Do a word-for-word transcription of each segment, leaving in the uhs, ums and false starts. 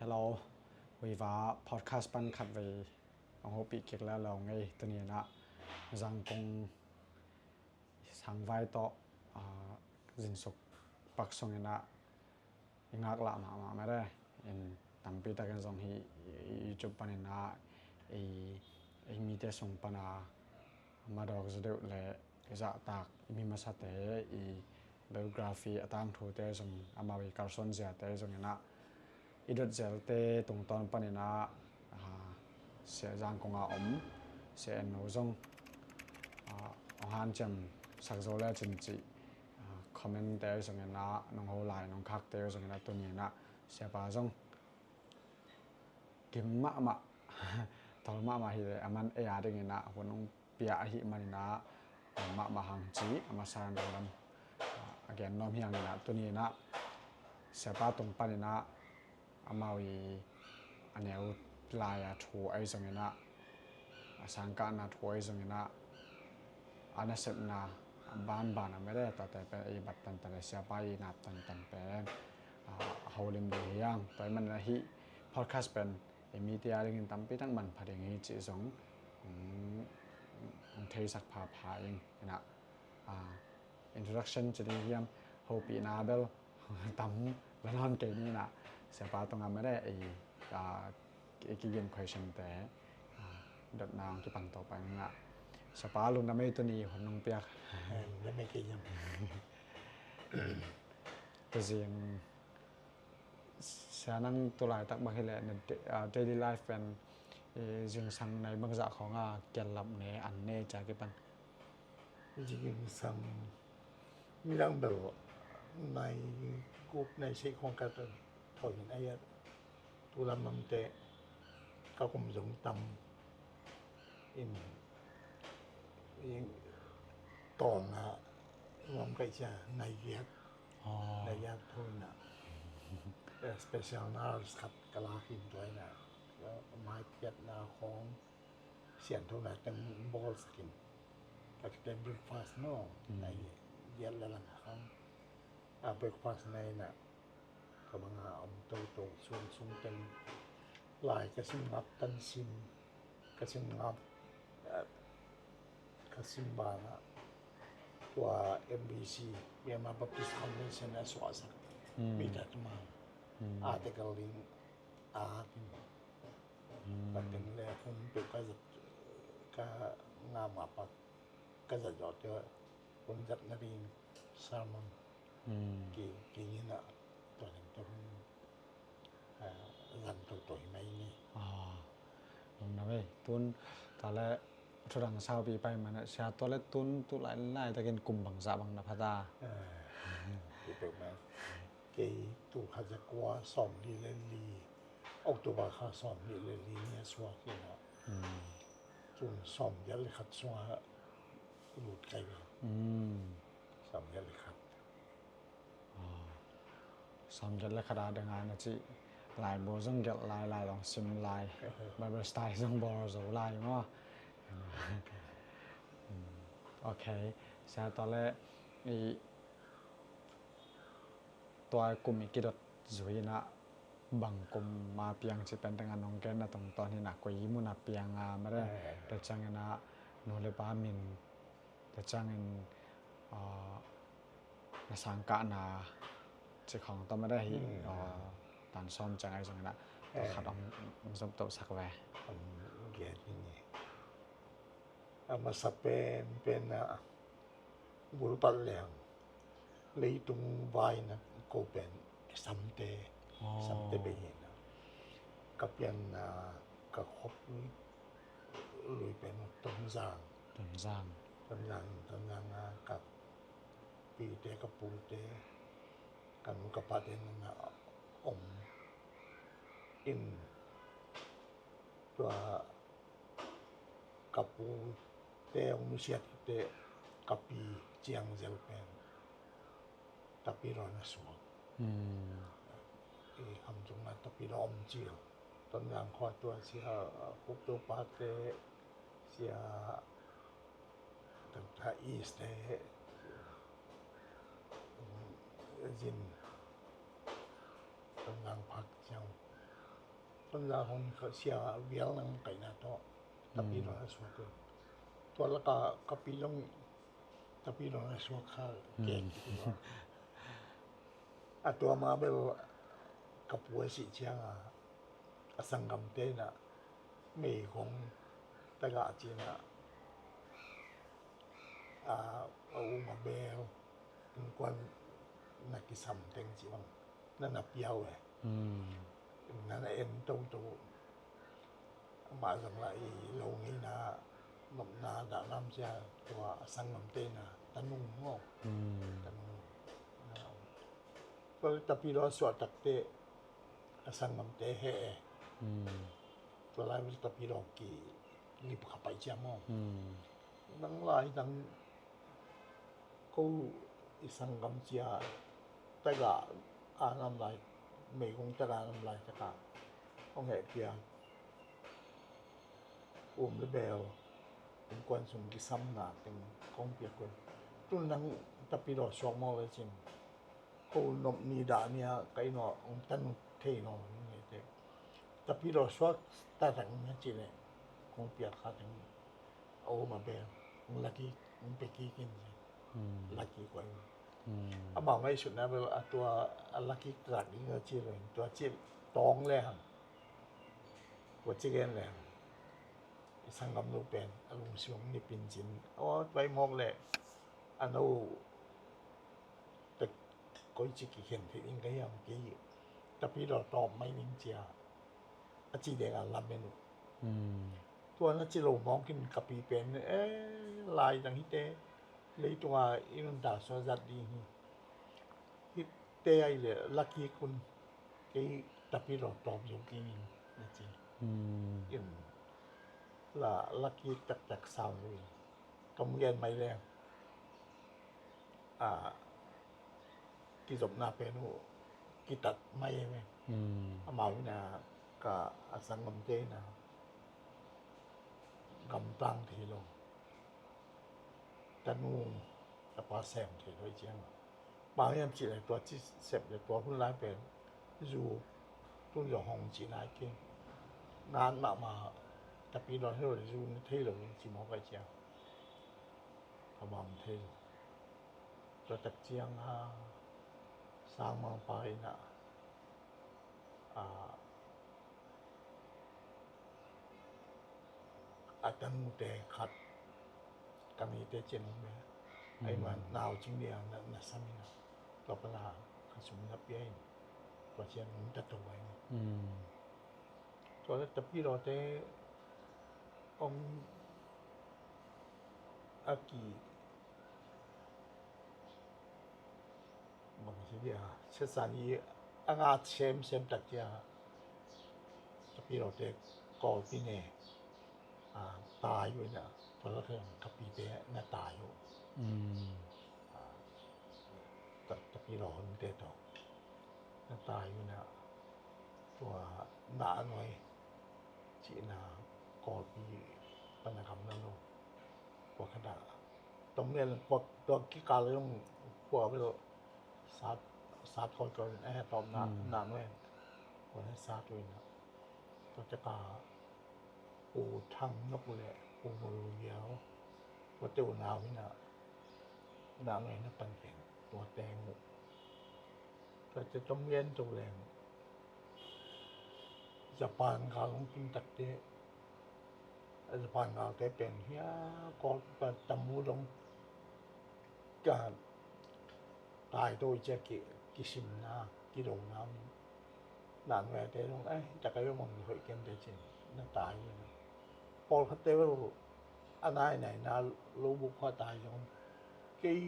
Lo, Viva podcast pan khat vei hong hopih kik lel lo ngei. Tuni in ah Zangkong sangvai tawh, ah, zinsuk pak sung in ah i ngaklah mahmah mah e. In tampi takin zong hih YouTube panin ah i, i mite sung pana madawk zaw deuh le i zahtak i mi masate i biography a tangthute zong amau i kalsuan ziate zong in ah i dot zelte tungtawn panin ah, ah, Sia Zangkong a om Sia En No zong, ah, hong hanciam sak zo le cin cih, ah, comment te zong in ah nong ho lai nong khakte zong in ah tuni in ah siapa zong kim mahmah tol mahmah hi le a man ei a ding in ah hun hong pia ahih manin ah, ah, mahmah hang ci a masa in danglam, ah, a gen nuam hi hang in ah tuni in ah siapa tung panin ah amau i a neu lai a thu ahi zong in ah a sangkahna thu ahi zong in ah a nasepna banban a mede tawte pen i bat tantan le siapa i nap tantan pen, ah, a holim ding hi hang. Tua ahih manin ah hih podcast pen i mite a dingin tampi tak manpha ding hi cih zong, um, hong theisak phapha ing in ah, ah, introduction ci ding hiam, hopihna bel tam la nawn kei ni in ah siapa tungah mede i, ah, i kigin question te, ah, dotna hong kipan to pah ing in ah siapa lungdam ei tuni hun hong piak. Eh, lungdam ei kei hiam. Tuzing Sia nang tu laitak bang hileh na da-, ah, daily life pen, eh, zingsang nai bangzah khawng a kiallap ne an ne ca kipan. Zingsang midang bel nai guk nai sei khawng ka tawh thawi in a hiat tu lam lamte ka kum zong tam in, in tawlna nuam kaih cia nai giat. Aw. Nai giat thawi in ah, eh, special nurse khat ka lak in tua in ah, eh, maiphiatna khawng sianthona teng bawlsak in ka kite breakfast maw. Mm. Nai giat le lang a khang a breakfast nai in ah ka banga om toto suan sung teng lai ka sim ngap tan sim, ka sim ngap, eh, ka sim banah tua M B C, Myanmar Baptist Convention a suahsak, mm, Peter Tma, mm, article ding a hakin, mm, ka teng le hun peuh ka zat, ka ngam a pat ka zat zawh te hun zat nading sermon, hmm, ki, ki ngin ah tua lem te hun, ah, zan toto hi mai ni. Ah, lungdam ei. Tun tua le thudang saupi pai mana sia tua le tun tu lai lai takin kum bangzah bang na phata. Ah, ki peuh mai. Kei tul khat za kua sawm li le li, October kha sawm li le li ni a suak hi na. Hmm. Tun sawm giat le khat sungah lut kai ve. Hmm. Sawm giat le khat. Ah. Sawm giat le khat a dang a na ci lai bo zong giat lai lai long sim lai. Bible study zong bor zo lai maw. Hmm. Ok. Sia tua le i tua kum i kidot zui in ah bang kum a piang ci pen teng a nong gen na tungtawn hi na koi mun a piang a mare. Eh. Tua ciang in ah nu le pa min tua ciang in, ah, na sangkahna ci khawng tawh mare hi, hmm, ah, tan sawm ciang ai zong in ah, eh, khat om, om zop to sak ve. Om gen hi ni. A masa pen, pen a bulpat leng leitung vaina ko pen samte, oh, samte bei hi na. Ka pianna, ka khop lui, lui pen Tonzang. Tonzang. Tonzang, Tonzang a ka pite, ka pute, ka nu, ka pate na om in tua ka pute hong nusiat te ka pi ciang zel pen Tapidaw na suak. Hmm. I Hamtung na Tapidaw om cil. Tonzang khua tua sia Khupto pate sia Tangtha East te zin Tonzang phak ciang Tonzang hong kha sia vial nang kaina tawh Tapidaw a suak lo. Tua laka ka pi zong Tapidaw a suak kha kek. A tua ma bel ka pu a sih cianga a sanggamte na meigong tagah cina a, a um a bel innkuan na kisam teng ci bang na na piau e. Na na en toto. Amah zong lah i lo ngeina nopna dahnam cia tua a sanggamte na tanung maw. Tanung. Tua le Tapidaw a suah takte a sanggamte he e. Tua lai bel Tapidaw ki lip kha pai cia maw. Nang lai nang ko i sanggam cia tagah a nam lai, meigong tagah a nam lai taka hong hehpia um le bel innkuan sung kisamna teng kong piak kul. Tun nang Tapidaw suak maw le cin ko nop ni dah nia ka inn aw hong tan thei nawn ngeite. Tapidaw suak taktak na ci le kong piak kha teng a um a bel hong lakik hong pekik in ci. Lakik kua in amau ngaihsutna bel a tua a lakik taktak ding a ci lo in tua ci tawng le hang tua ci gen le hang i sanggam lo pen a lungsim hong nipin cin aw tua i mawk le a no tek koici kikhen theih ding ka hiam kei Tapidaw tawp mai ning cia a ci dek a lamen uh. Tua na ci lo mawk in ka pi pen e lai dang hite leitunga i nuntak sua zat ding hi. Hite ai le lakik un kei Tapidaw tawp zo kei ning na ci. In la lakik taktak sau lo in ka mu gen mai le a kizopna pen uh kitat mai e. Amau ina ka a sanggamte ina gamtang thei lo tanu a pa sem thei lo i ciang bang hiam cih le tua ci sep le tua hun lai pen zu tun zong hong ci nai kei ngan mahmah Tapidaw hilo le zu na thei lo in ci mawk a ciang a bang thei lo. Tua tak ciang a sangmangpa ina a a tanute khat ka neite cian um e. Ai man nau cing dia na na sam ina tua pana ka sum na pia in tua cian um ta to ai. Tua le Tapidaw te om a ki bang si dia sesan i a nga sem sem tak dia Tapidaw te Kawlpi ne a tai uh ina tua la ka pite na tai uh. Tapidaw hun te to na tai uh ina tua na noi cina Kawlpi pana kam na lo tua ka da. Tom lian tua kikal zong kua bel sat sat kawikawi in a he tawm na na nuai kua he sat uh in a tua teka Pu Thang Nop uh le Pu Mulu Giau tua te uh nau in a na nuai na pan ken tua teng uh tua te tom lian tua leng Japan gal hong tun takte Japan galte pen hia Kawlpa tamu dong ka tai to i cia kisimna kidona um in nan vete dong ai taka yo mong hoih kente cin na tai ina pawlkhatte bel a nai nai na lo buk kha tai dong kei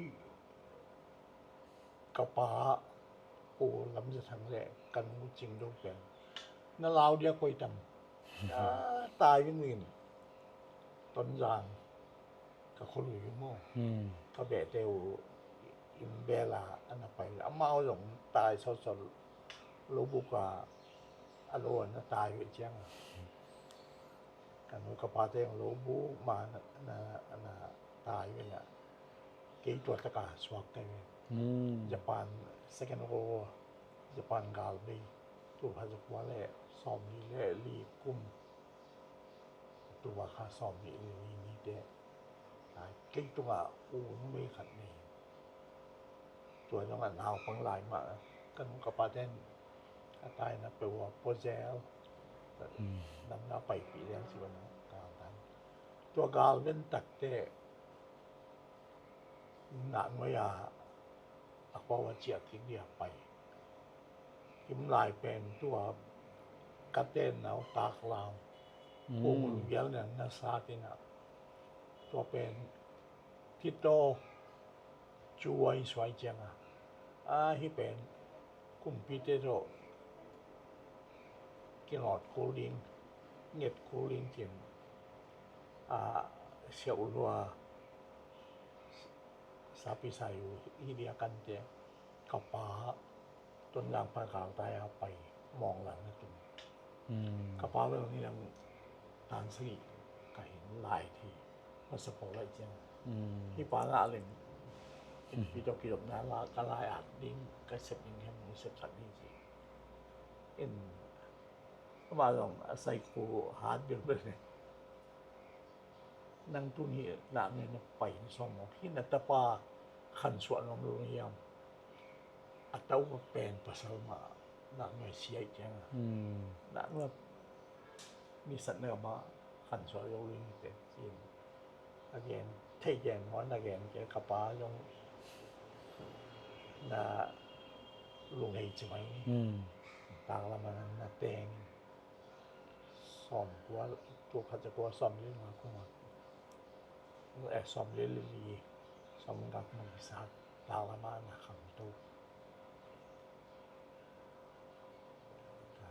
ka pa Pu Lam Za Thang le ka nu Cing Do pen na lau dia koi tam. A tai in in Tonzang ka kholui uh maw ka behte uh in bela a na pai amau zong tai sawtsawt lo buka a lo a na tai uh ciang a ka nu ka pate zong lo bu ma na na tai uh in a kei tua taka suak kai ve. Japan second world war Japan gal bei tulkhat zakua le sawmli le li kum, tulkhat kha sawmli le li nite, a, kei tungah u numei khat nei. Tua zong a naupang lai mah, ka nu ka paten a taina peuh a puazel, namna paipih liang si bana ka tan. Tua gal ven takte, nah nuai a, a kua a ciah kik dia pai. Kim lai pen tua ka ten nau tak lau. Kung un vial nang na sa tina. Tua pen Tito cu a i suai cianga, a hi pen kumpite tawh kinawt kul ding, nget kul ding cin, a, siauhlua sapi sai uh hi dia kante, ka pa Tonzang pan galtai a pai mawnglang na tung. Ka pa bel ni dang tan sagih ka hin lai thei masa pawl lai ciang. Hi pa ngah leng in pi tawh kidopna la ka lai at ding, ka sep ding hem, sepsak ding ci. In ama zong a saiku hat bilbel ne. Nang tuni nah nuai na pai na sawm maw, hi na tapa khansuah nuam lo na hiam? A tau ka pen pasal mah nah nuai sia ih cianga. Nah nuai nisat na mah khansuah lo lo hi te cin. A gen thei gen maw, na gen ke ka pa zong na lunghei ci mai. Tanglam a na teng sawm kua, tua khat za kua sawm li nga kuma, eh, sawm li li li, sawm nga kuma kisa, tau lama na kham to. Ka,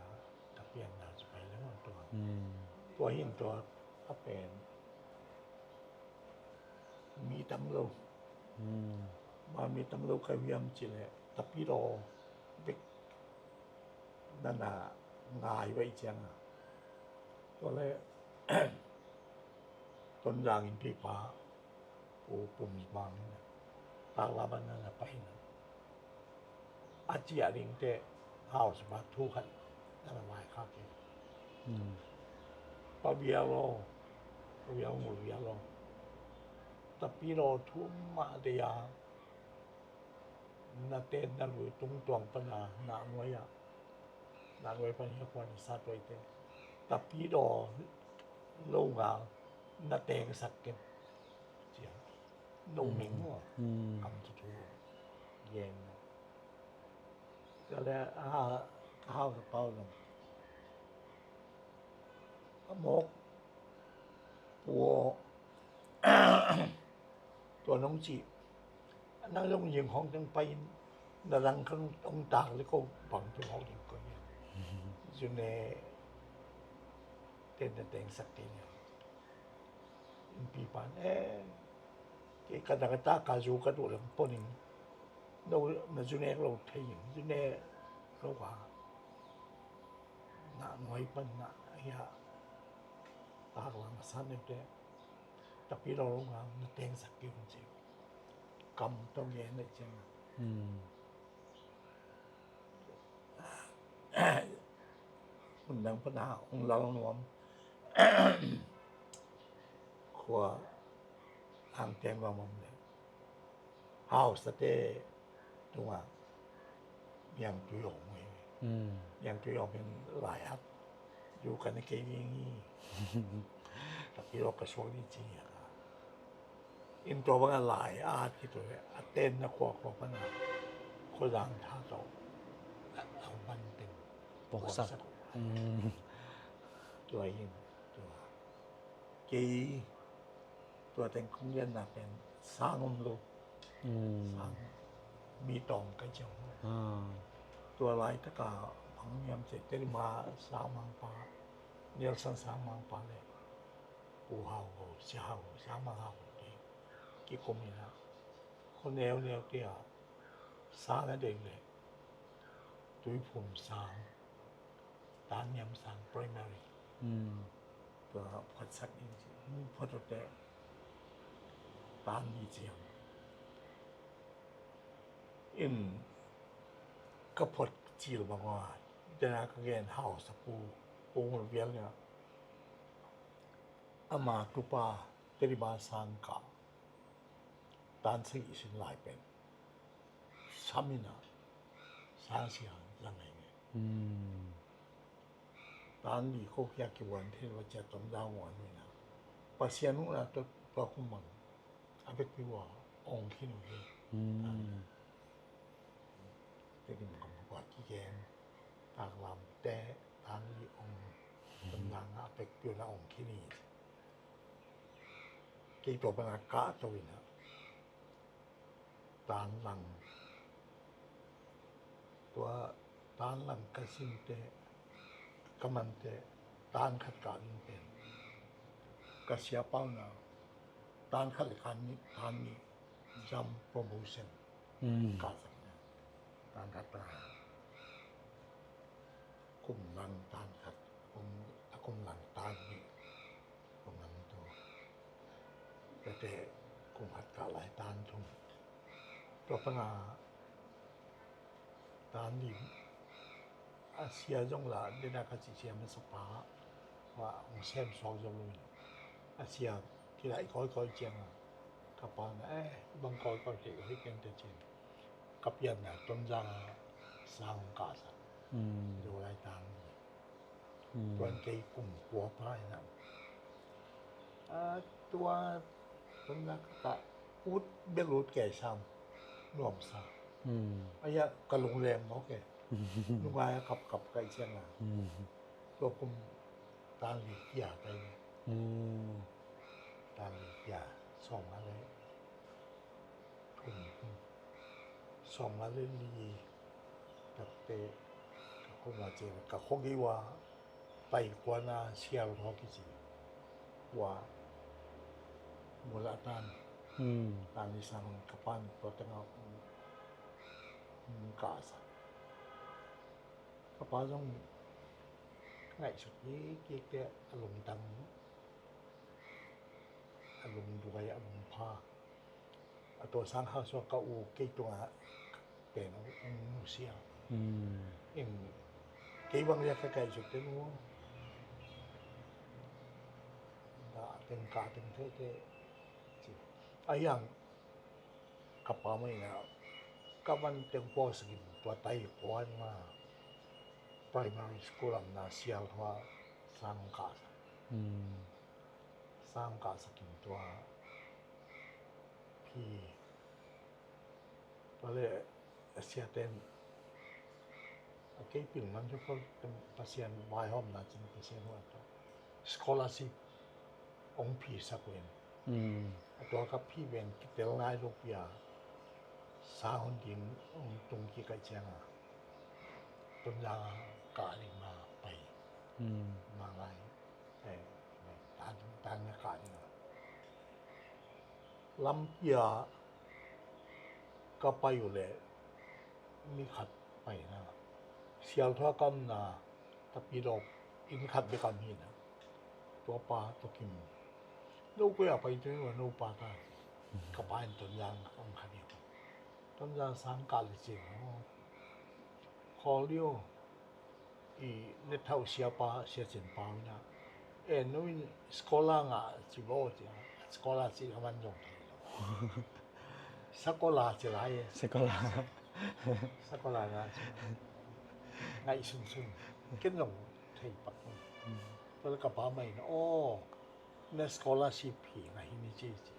ka pian na ci pai lama tua. Tua hin tua a pen mi tam lo. Ma mi tam lo ka hiam ci le tapi lo bek nana ngai vai cianga. Tua le Tonzang in pipa pu pum bang na tak lama nana pai na. A ciah ding te hau sapa thu khat nana lai kha ke. Pa bia lo, pa bia ngul bia lo. Tapi lo thu ma te ya. Na ten na lui tung tuang pana na nuai a. Na nuai pan hiak huan sa tuai te. Tapi do lo nga na teng sak ken. Cia. No ming mo. Kam tu tu. Yen. Ka le a, ka hau ka pau lo. A mok. Puo. Tua nong ci. Nang zong ying hong teng pai in, na lang kang ong tak le ko bang tu hong ding ko nia. Zune ten na teng sak te nia. In pi pan e, ke ka dang ta ka zu ka du lang pon in. No, na zune lo thei in, zune lo ka. Na nuai pan na ya. Tak lang san ne te. Tapi lo lo nga na teng sak ke hong ci. Kam tong ye na ciang. Undang pana ung lal nuam. Khua ang teng nuam om le. Hau sa te tunga. Niangtui om hi. Niangtui om hin lai at. Yu kan kei ding hi. Tapi lo ka suak ding ci hi a ka. In tua bang a lai at ki tu le a ten na khua khua pan a. Khua zang tha to. A ban ten. Poksak. Tua hin. Tua. Kei tua teng kong lianna pen sang om lo. Sang mi tawng ka ciang lo. Tua laitaka bang niam cia teri ma Sang Mangpa, Nelson Sang Mangpa le Pu Hau Go, Sia Hau Go, Sang Mang Hau Go te kikum ina. Kho neu neu tia sang a dei le Tuiphum Sang, Tan Niam Sang Primary. Tua phuatsak ding ci, phuat ute tan ni ciang. In ka phuat cil bang a Tena ka gen hausa pu, pu ngul vial nia. Ama tupa Teddy Bang sang kah tan sagih sin lai pen sam in a sang sia zang ngei ngei. Tan li ko kia kibuan thei lo cia tom zau muan in a. Pasian uh na tua kum bang a vekpi uh a ong khin uh hi. Te ding kam kua kigen taklam te tan li ong. Tom zang a vekpi uh na ong khin hi. Kei tua pana kah to in a. Tan lang tua tan lang ka sinte ka mante tan khat kah ding pen ka sia pau na tan khat le kan ni tan ni jam promotion kah sak na tan khat ta kum lang tan khat kum a kum lang tan ni kum lang tu. Kate kum khat kah lai tan thum. Tua pana tan lim a sia zong la dena ka ci sia masa pa wa ong sem suak zong lo in a sia kilai koi koi ciang a ka pa na eh bang koi koi kei koi keng te ciang ka pian na ton zang a sang kah sa lo lai tan. Tuan kei kum kua pa ina a tua tung na ka ut bel ut kei sam nuam sa. Aya ka lung leng mawk e. Nungai a kap kap kai ciang a tua kum tan li kia kai tan li kia sawm a le kum kum sawm a le li takte ka kum a ciang ka khogei wa pai kuana sial thaw kici wa mula tan tan ni sang ka pan tua tanga ka sa ka pa zong ngaihsut kik kik te a lungtang a lungduai a lungpha a tua sang hausuak ka u kei tungah pen a nusia in kei bang liak ka kai suk te nu da teng ka teng te te ci a hiang ka pa mai na ka van teng pawh sakin tua tai kuan ma primary school am na sial thua sang ka sa sang ka sakin tua phi tua le a sia ten a kei pil man tu ko Pasian vaihawmna cin Pasian huat tua scholarship ong phi sak wen a tua ka phi ven kitel ngai lo pia sa hun din ong tung ki kai ciang a tun la ka ling ma pai ma lai tan tan na ka ling a lampi ah ka pai uh leh mi khat paina sial thua kamna tapi dawp inn khat bek am hina tua pa tua kim no koi a pai tua no pa ta ka pa in Tonzang ang khat hi Tonzang sang kah le cin khawl dih uh i nethau siapa sia cin pau ina e nu in skola ngah ci bo ci a skola ci a man zong thei lo sakola ci lai e sakola sakola ngah ci ngaih sunsun ken zong thei pak un tua ka pa mai na aw na scholarship hi ngah hi ni ci ci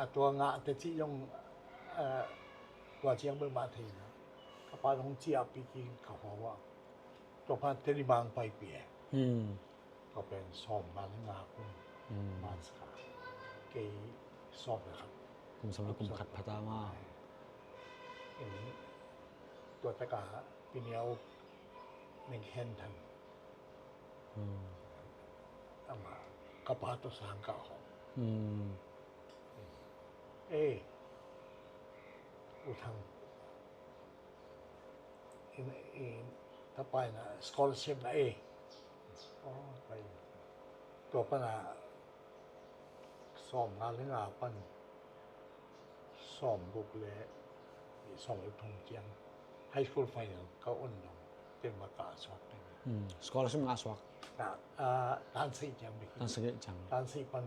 a tua ngah te ci zong tua ciang bai mah thei na ka pa zong ci a pi ki ka hua tua pa Teddy Bang pai pi e tua pen sawm nga le nga kum man ska kei sawm le khat kum sawm le kum khat phata ma tua taka piniau ning hen than ama ka pa to sang ka ho e u thang in in ta pai na scholarship na e tua pana sawm nga le nga pan sawm guk le sawm le thum ciang high school final ka un dong Ken mah ka suak ken. Hmm. Scholarship ngah suak. Ka, ah, tan sih ciang bek. Tan sih ciang. Tan sih pan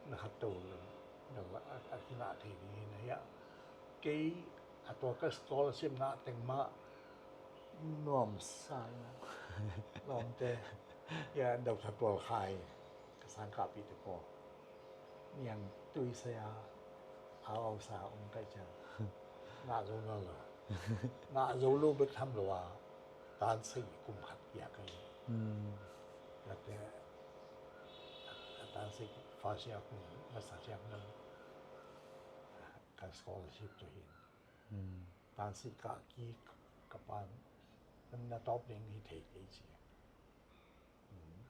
na khat to lo. Na a, a kingah thei ding hi na hia. Kei a tua ka scholarship ngah teng mah nuam sa ina. Nuam te. Ya, dau sa tual khai. Ka sang ka pi te po. Niang tui saya. Au sa um kai ciang. Ngah zo lo. Ngah zo lo bek tham lo a. Tan sih kum khat pia kai. Hmm. Kate, a tan sih fa sia kum, a sa sia kum. Ka scholarship to hin. Hmm. Tan sih ka ki ka pan, na top ding hi thei kei ci. Hmm.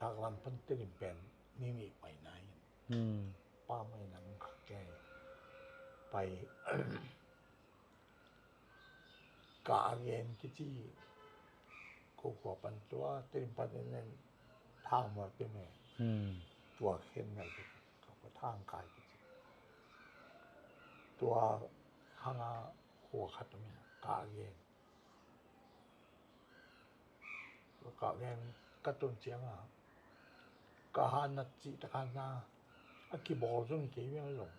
Taklam pan Tedim pen, ni ni pai na hin. Hmm. Pa mai nang kha kei. Pai, ka a gen kici, ko kua pan tua, Tedim pan en en, thang ma te me. Hmm. Tua khen ngal te, ka ko thang kai kici. Tua hanga kua khat me, ka a gen. Tua ka a gen ka tun ciang a. Ka ha nat ci ta ka na, a kibol zong kei me zong.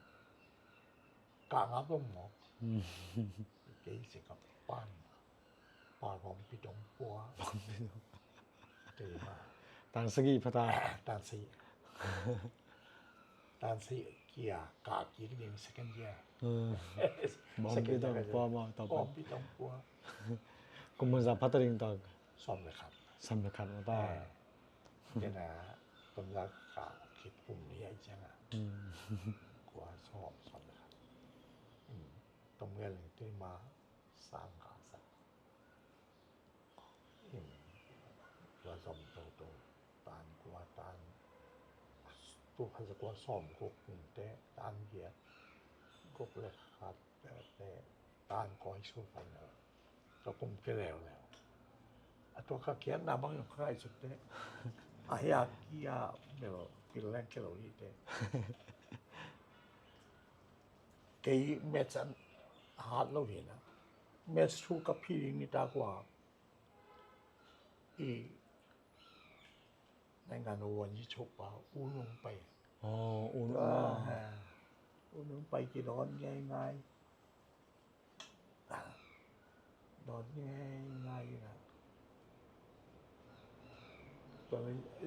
Ka ngap lo mo. Hmm. Kei se ka pan. Pa bom pi dong pua. Bom pi dong. Kei ma. Tan sagi pha ta. Tan sagi. Tan sagi kia ka ki ding second year. Hmm. Bom pi dong pua mo, ta bom pi dong pua. Kum mun za pha ta ding ta. Som le khat. Som le khat mo ta. Eh. Kena, tom za ka khit kum ni ai ciang a. Hmm. Kua som, som le khat. Hmm. Tom ngal te ma sang ka sa. Hmm. Kua som to to. Tan kua tan. Tu khan sa kua som ko kum te. Tan kia. Kok le khat. Te, te, tan koi su fai na. Ka kum ke leo leo. A tua ka kiat na bang yung kai su te. A hia kia bel pil leng ke lo hi te. Kei mets an hat lo hi na. Mets su ka phi ni ta kua. I Nai ngan wan ji chok pa, u nung pai. Oh, u nung. Ah, u nung pai ki don ngai ngai. Ah, don ngai ngai na. Tua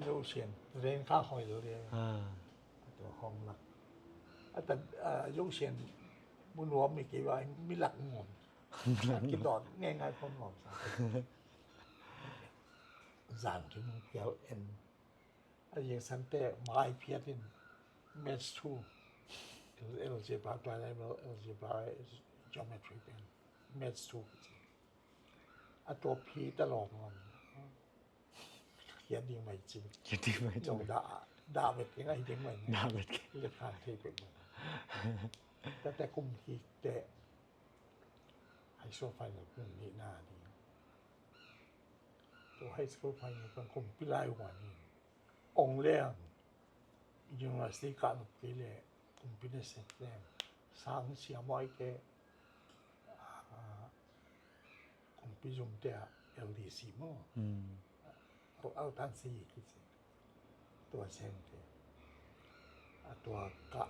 zo sian, ren ka hoi lo le. Ah. Tua hong lak. Ata, ah, zo sian, mun wam mi ki wa, mi lak ngon. Ki don ngai ngai hong ngon sa. Zan ki mung piau en. A yeng sante mai phiat in maths two. Algebra, high level algebra, geometry pen. Maths two. A tua phi ta lawm ngam. Khiat ding mai cin. Khiat ding mai cin. Nong da, da vet keng ai ding mai. Da vet keng. Le khan thei pek mai. Tate kum hi te. High school final kum ni na ding. Tua high school final kan kumpi lai ua ni. Ong leng university kah nop kei leh kumpi na sep leng sang siam huai kei, ah, kumpi zumte ah L D C maw. Hmm. Au, au tan si kici. Tua seng te. A tua ka,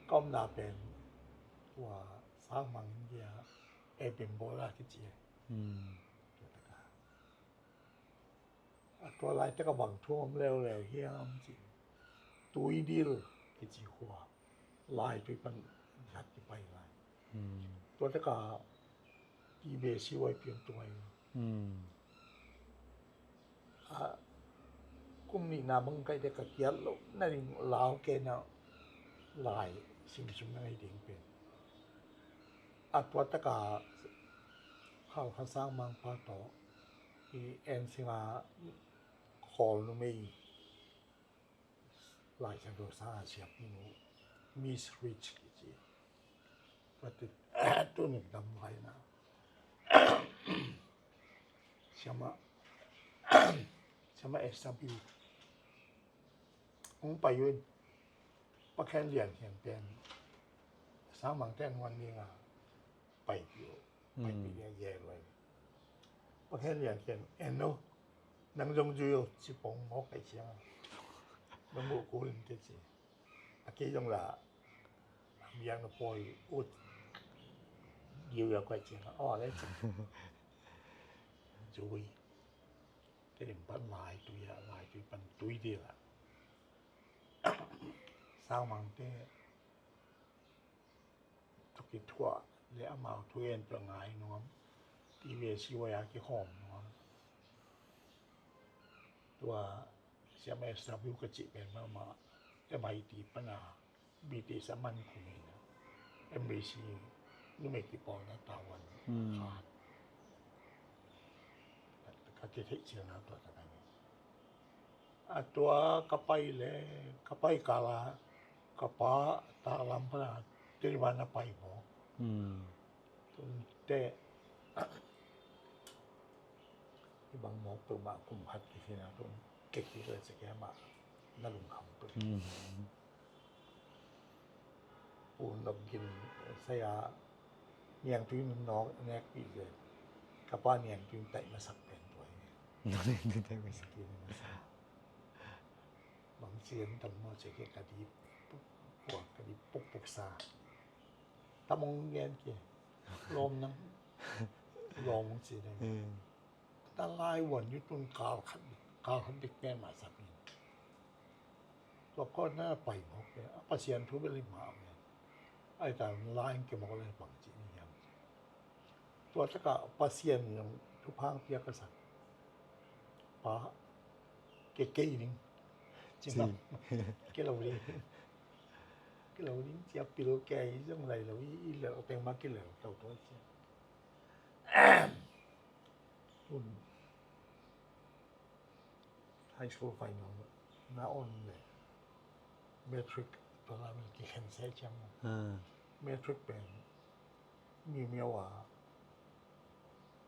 ka omna pen tua sang mang India e bimbola kici. Hmm. Tua taka. A tua lai taka bang thu om leuleu hiam ci. Tuidil kici khua. Lai tui pan khat kipai lai. Hmm. Tua taka T B C Y P M tuai. Hmm. A kum nihna bang kai te ka kiat lo na ding lau ke na lai sim sum na ngai ding pen. A tua taka Khal Khan Sang Mang pa tawh i en singa khawl numei Lai Siangtho sang a siapi nu Miss Rich kici. Tua tu, tu ning dam vai na. Siama, siama S W. Hong pai un. Pa khen lian hian pen. Sang Mang ten wan ni nga. Pai piu. Pai piu ya ye loi. Pakhen lian khian en lo, nang zong zui o, ci pong mawk kai ciang a, nang muh kul in te ci. A kei zong la a biak na pawi ut diu ya kai ciang a, aw le ci. Zui. Te lim pan lai tui a, lai tui pan tui dil a. Sangmangte thu kithuah le amau thu en peuh ngai nuam. Ti ve si wai a kikhawm nuam. Tua siam S W ka cih pen mahmah M I T pana B T S a man khum in a, M B C numei kipawlna tawan khat. Ka kitheih cilna tua taka ni. A tua ka pai le, ka pai kala ka pa taklam pana tiriban a pai maw. Tunte i bang mawk peuhmah kum khat kikhin a tun kekik le cekemah na lungkham peuh. Pu Nop Gin saya niangtui nawk nekpih zen. Ka pa niangtui taih masak pen tua hi. Niangtui taih masak. Bang cian tam maw cekemah ka di puk puk ka di puk puk sa. Tamong gen ke lawm nang lawm ci ding. Ta lai wan yu tun kal khat, kal khat dik pen mah sak in. Tua kawt na pai mawk pen a Pasian thu bel hi mah pen. Ai ta lai ke mawk le bang ci ni hiam. Tua taka Pasian in thupha piak ka sak. Pa, ke kei ding. Ci mah. Ke lo ding. Ke lo ding ci a pil ke i zong lai lo i, i lo teng mah ke lo tau tua ci. Tun high school final na on le matric tua la min kikhen se ciang. Matric pen Mimiau a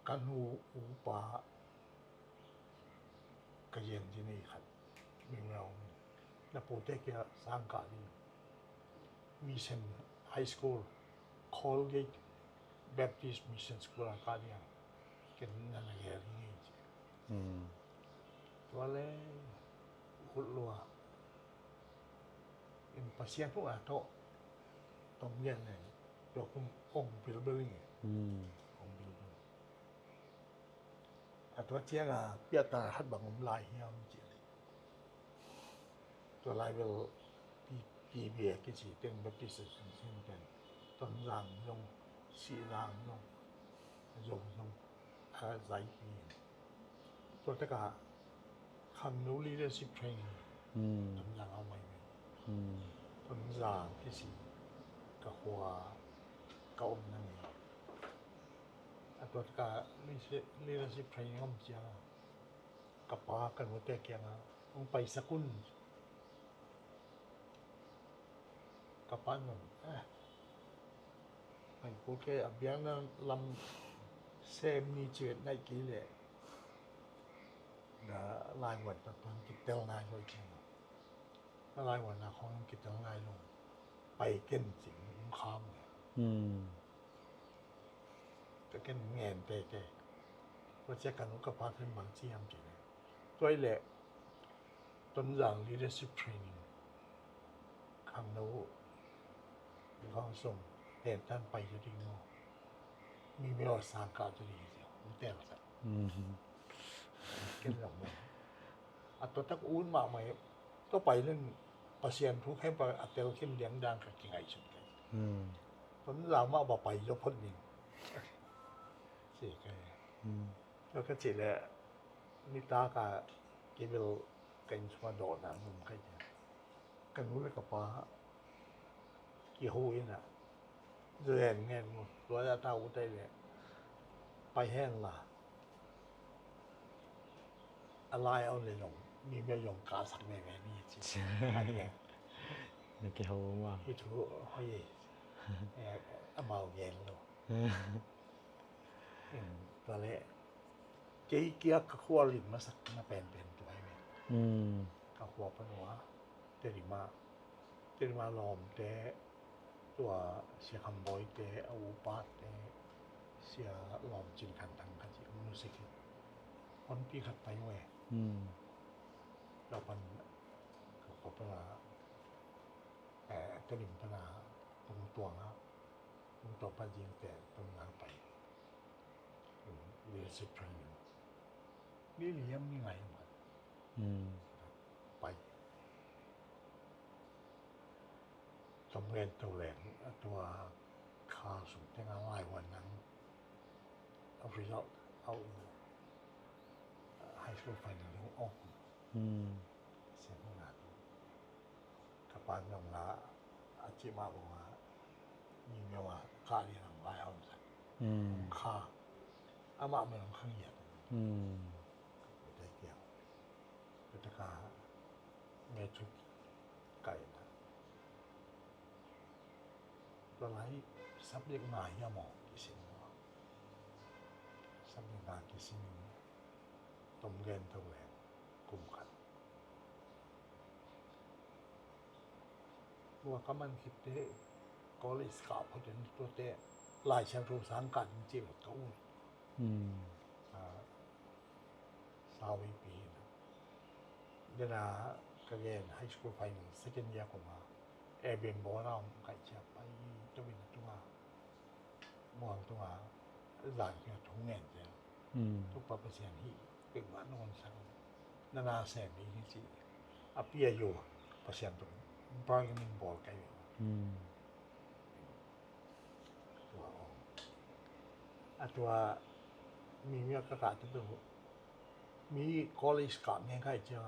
ka nu upa ka yen ci nei khat Mimiau na pute kia sang ka ding Mission High School, Colgate Baptist Mission School a ka ding a ken na na gel hi ngei ci. Tua le khut lua in Pasian hu a tawh tong lian le tua kum ong bilbil nge. Ong bilbil. A tua ciang a piata hat bang om lai hiam ci le. Tua lai bel T B A kici teng Baptist Association ten Tonzang zong, Sihzang zong, Zong zong a zaipi. Tua taka khangno leadership training Tonzang a mai mai. Tonzang kici ka khua ka om na ni. A tua taka leadership training om ciang a ka pa ka nute kiang a hong paisak un. Ka pa nun eh pai ko ke a biakna lam sem ni ci naih kei le na laivuan ta tuan kitel ngai lo i keng a. Na laivuan na khong kitel ngai lo pai ken cing ung kham le. Ka ken ngen tete. Tua cia ka nu ka pa khen bang ci hiam ci le. Tua i le Tonzang leadership training khangno khang song ten tan pai ta ding maw. Mimiau a sang ka ta ding ci ung tel sa. Ken lam maw. A tua tak un mahmah hi. Tua pai len Pasian thu khempeuh a tel khin liang dang ka kingaihsun kei. Tonzang mah ba pai zaw phot ning. Ci kei. Tua ka cih leh nitak a kei bel ka inn sungah dawhna ngum kei. Ka nu le ka pa kiho in ah, zen ngen mu, tua dah ta ut ai leh pai hen la. A lai a on le zong Mimiau zong kahsak veve ni ci. Na kiho ma. Hi thu hoi amau gen lo. Tua leh kei kia ka khua lim masak na penpen tua hi ve. Ka khua panuah Tedim ah, Tedim ah lawmte, tua Sia Kham Bawi te, a upate, Sia Lawm Cin Khan Thang kha ci, music hi. Lampi khat pai uh e. Hmm. Tua pan, tua pan a, eh, Tedim pan a, Pungtuang a, Pungtuang pan zingte, Pungtuang pai. Leadership training. Ni li hiam ni nga hiam khat. Hmm. Pai. Tom Gen To Leng, a tua kha sung teng a lai wan nang. A result out in, high school final ding ong. Hmm. Sian nga. Ka pa nong la, a ci ma bong a, ni myo a, ka li nang lai a ong sa. Hmm. Kha. Ama me ong khang yat. Hmm. Ka pu te kiang. Ka ta ka, me chuk kai na. Tua lai, subject nga hiam aw kisin. Subject nga kisin. Tom Gen To Leng kum khat. Tua ka man khit teh college kah phot in tuate Lai Siangtho sang kah ding ci lo ka ut. Hmm. Ah, Sawi pi na. Dena ka gen high school final second year kuma. Ebin bola om kai chia pai tawin tunga. Muang tunga zan kia thong ngen te. Hmm. Tuk pa Pasian hi, pek ma non sang. Nana sem hi hi si. A pia yo, Pasian tung. Pai min bol kai. Hmm. Tua ong. A tua mi mi ka ka tu tu. Mi college ka ngen kai chia.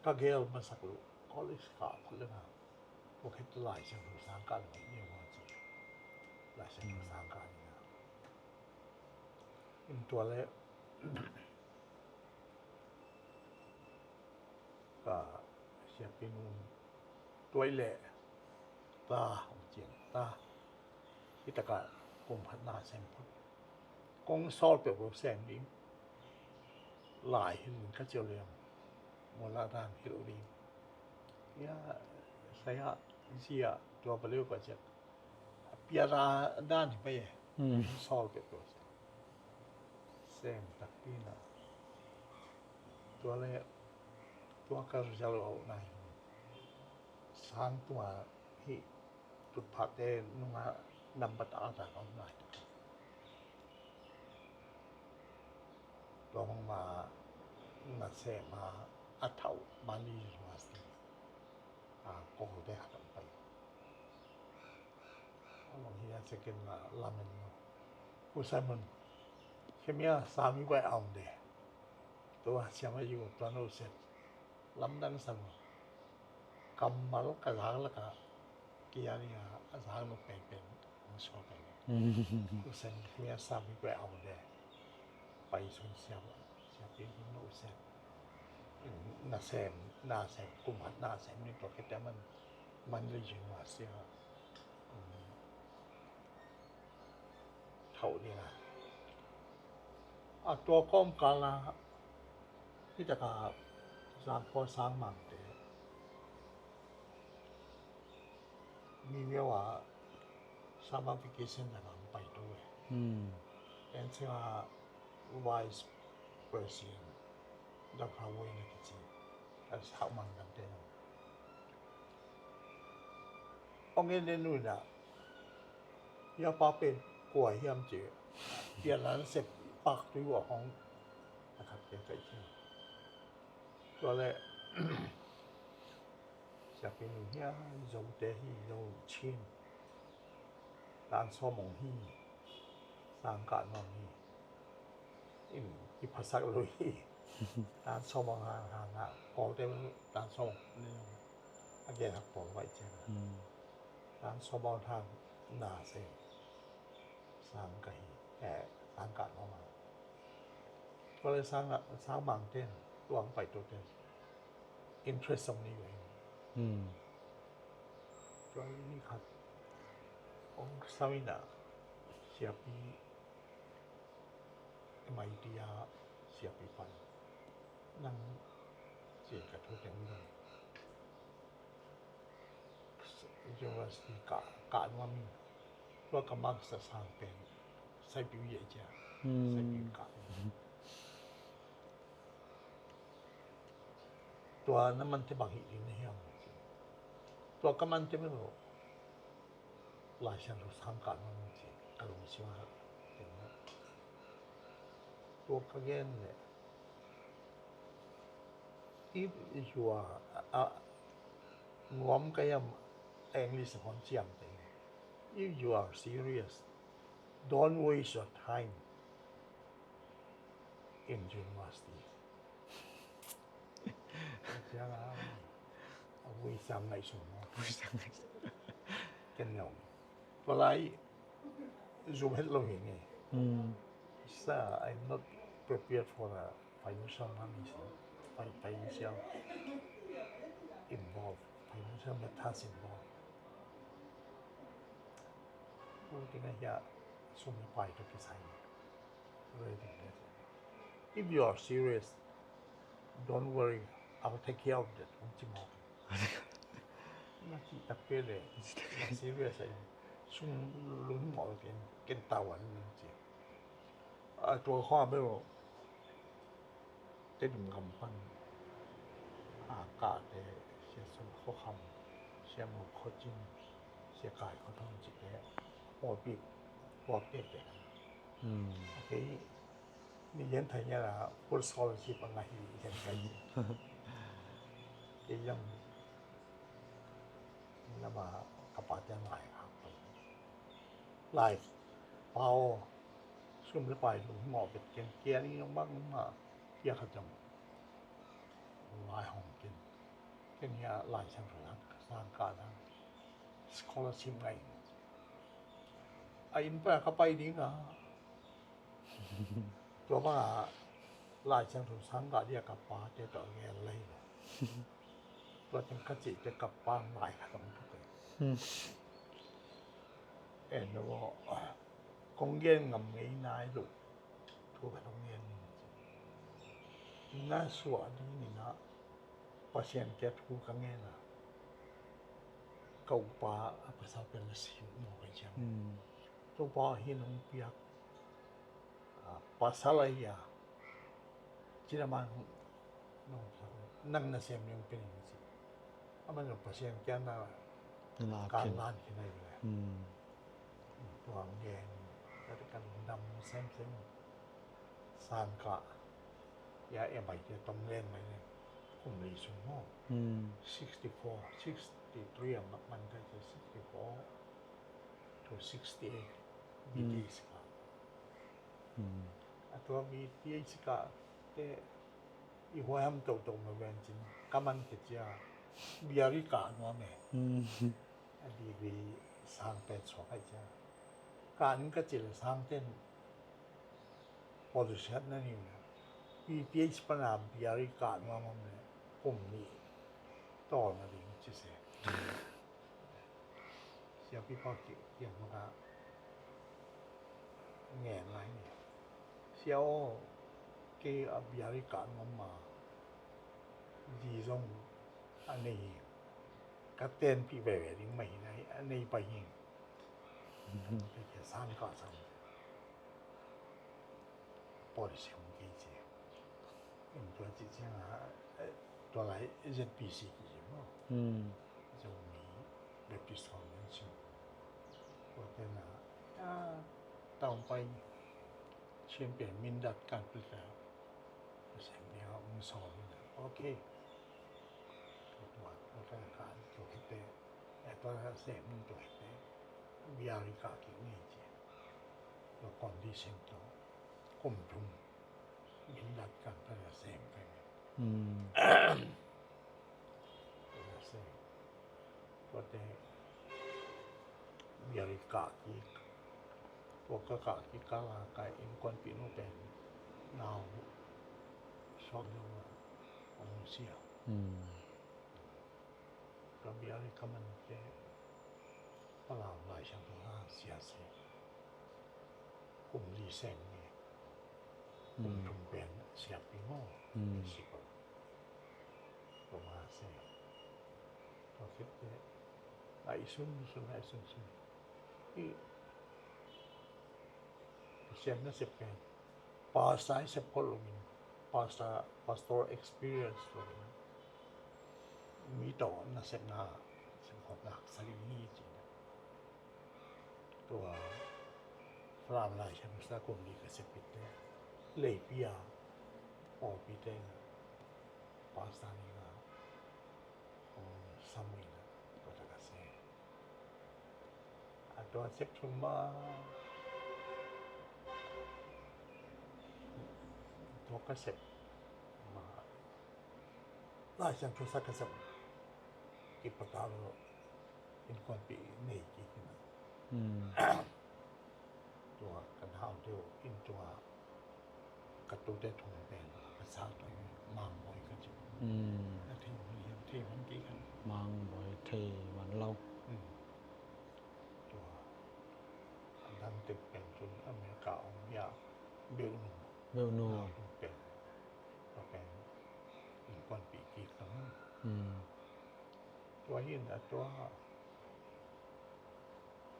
Ka gel masak lu. College ka phot le na. Tua khit Lai Siangtho sang kah ding hi ua ci. Lai Siangtho sang kah ding a. In tua le ka siapi nu tua i le ta hong cian ta. Hi taka kum khat na sem phot. Kong sawl peuhpeuh sem ding. Lai hilh in ka ciau liang. Mawla dan hilh ding. Ia, saya, zia, tua baliu ka ciak. A piara dan hi pai e. Hmm. Sawl peuhpeuh sem. Sem takpi na. Tua le, tua ka result a au nai. Sang tua hi. Tutphahte nungah nambat a dan om lai. Tua bang ma nasem a a thau Bali University a Kawlte khat om pai. A bang hi a second ma lamen lo. Ku Simon, khemia sami bai aung de. Tua siama yu tua no set. Lamdang sang kammal ka zak laka kia ni a zak no pen pen ang so pen. Usen kia sami kwe au de. Pai sun siam siam pi no usen. Na sem na sem kum hat na sem ni to kete man man li jing wa sia. Thauh ding a. A tua kawmkal a hi taka Zangkua Sangmangte mi myo a summer vacation na nang pai tu e. Hmm. En sia vice president Dr. Wayne na kici. A sak mang dang te nang. Ong en en nu na. Ia pa pen kua hiam ci. Pian an sep pak tui ua hong. A khat kia kai ci. Tua le. Siapin hia Zote hi Zo Chin. Tan sawmong hi. Sangkah nuam hi. In i phasak lo hi. Tan sawmong hang hang a. Kawlte tan sawmong ni. A gen hak pawl vai cian. Hmm. Tan sawmong hang na se. Sangkah hi. Eh, sangkah nuam a. Tua le sang, sang mang ten. Tuang pai tu ten. Interest song ni ve. Hmm. Tua ni khat. Ong sawina. Siapi. M I T a siapi pan. Nang si ka thu teng ni. University ka, ka nuam in. Tua ka master sang pen. Saipiu ye cia. Hmm. Saipiu ka. Tua na mante bang hi ding na hiam? Tua ka mante bel Lai Siangtho sang kah nuam ci, ka lungsim ah. Tua ka gen leh, if you are, a, a, nuam ka hiam, English a hon ciam te. If you are serious, don't waste your time in university. Ciang a, a vui sam ngaihsun maw? Vui sam ngaihsun. Ken nong. Tua lai zum het lo hi nge. Hmm. So I'm not prepared for a financial money, so fi-, financial involved, financial matters involved. Tua teng ah hiah sum le pai tawh kisai. If you are serious, don't worry, I'll take care of that. Hong ci mawk. Na cih tak pen le, na serious a, sum lunghimawh ken, ken tawan ning ci. A, tua khua bel Tedim gam pan a kahte, Sia Sum Khua Kham, Sia Mu Khua Cin, Sia Kai Khua Thang cihte, pawlpi, pawlpi te. Hmm. A kei, ni yen thai nya la, full scholarship a ngah hi yen kai. Kei lam, lam a ka pate lai a pai. Lai pa aw, sum le pai lunghimawh bek ken, kia ni nong bang ma, kia khat zong. Lai hong ken. Ken hiah Lai Siangtho sang kah dang scholarship ngai. A inn pan ka pai ding a. Tua bang a Lai Siangtho sang kah dia ka pate tawh a gen lai lo. Tua teng ka cih te ka pang lai khat om tuk e. Hmm. En lo, kong gen ngam ngei nai lo. Thu khat hong gen ning ci. Na suah ding in ah Pasian kiang thu ka ngen a, ka upa a pasal pen la si maw ka ciang. Hmm. Topa hin hong piak, a, pasal ahi a, ci lam a, nang nasem ding pen in ci. Aman Pasian kiang na, na kan khin, lan khin ahi le. Hmm. Tua ngen, ka te kan dam semsem. Sang kah, ya M I T tong ngen mai le. Kum li sung maw. Hmm. Sixty-four, sixty-three a man kai ci, sixty-four to sixty-eight, hmm, B T H kah. Hmm. A tua B T H kah te i huai ham toto ma ven cin, ka man khe cia, B R I kah nuam e. Hmm. A degree sang pen suak ai cia. Kah ning ka cil sang ten, policy hat na ni na. B T H pan a B R I kah nuam om le, kum nih tawlna ding ci se. Siapi pa ki, kiang maka ngen lai ni. Sia aw, kei a B R I kah nuam ma, di zong a nei hi. Ka tenpih veve ding mah hi nai, a nei pai hi. Kei kia sang kah sang. Policy hong kei ci. In tua ci ciang a, eh, tua lai Z B C kici maw. Hmm. Zomi Baptist Convention. Tua tena, ah, taung pai Chin Peng Mindat kan pita. Pasian nia hong sawl in a. Okay. Tua, tua kan tua khete. Eh, tua sem tua khete. B R I kah kik ni ci. Tua condition tua. Kum thum. Mindat kan pita sem kan. Hmm. Tua sem. Tua te B R I kah kik. Tua ka kah kik kal a ka innkuanpih nu pen nau suak lo a hong sia. Hmm. Ka B R I ka man te Palau Lai Siangtho a sia sia. Kum li sem ni. Kum thum pen siapi maw. Principal. Tua ma sem. Tua khit te, a i sun sun, a i sun sun. I Pasian na sep pen. Pastor i sep khol lo in. Pastor, pastor experience lo in. mi tawh nasepna, singkhawmna sa ding hi ci. Tua Falam Lai Siangtho sa kum li ka sep khit teh, Leipi a pawlpite in pastor ding a hong sam uh in, tua tak a sem. A tua sep thum ma, tua ka sep ma, Lai Siangtho sa ka sep, kipat a lo innkuanpih nei kik in. Hmm. Tua kan hau deuh inn tungah ka tute thong pen ka sa tua in Mangbawi ka ci. Hmm. Na thei man hiam, thei man kei kan. Mangbawi thei man lo. Hmm. Tua a dang tek pen cun America ong bia Beuhnu. Beuhnu. Tua pen, tua pen innkuanpih kik kan. Hmm. Tua hi in a tua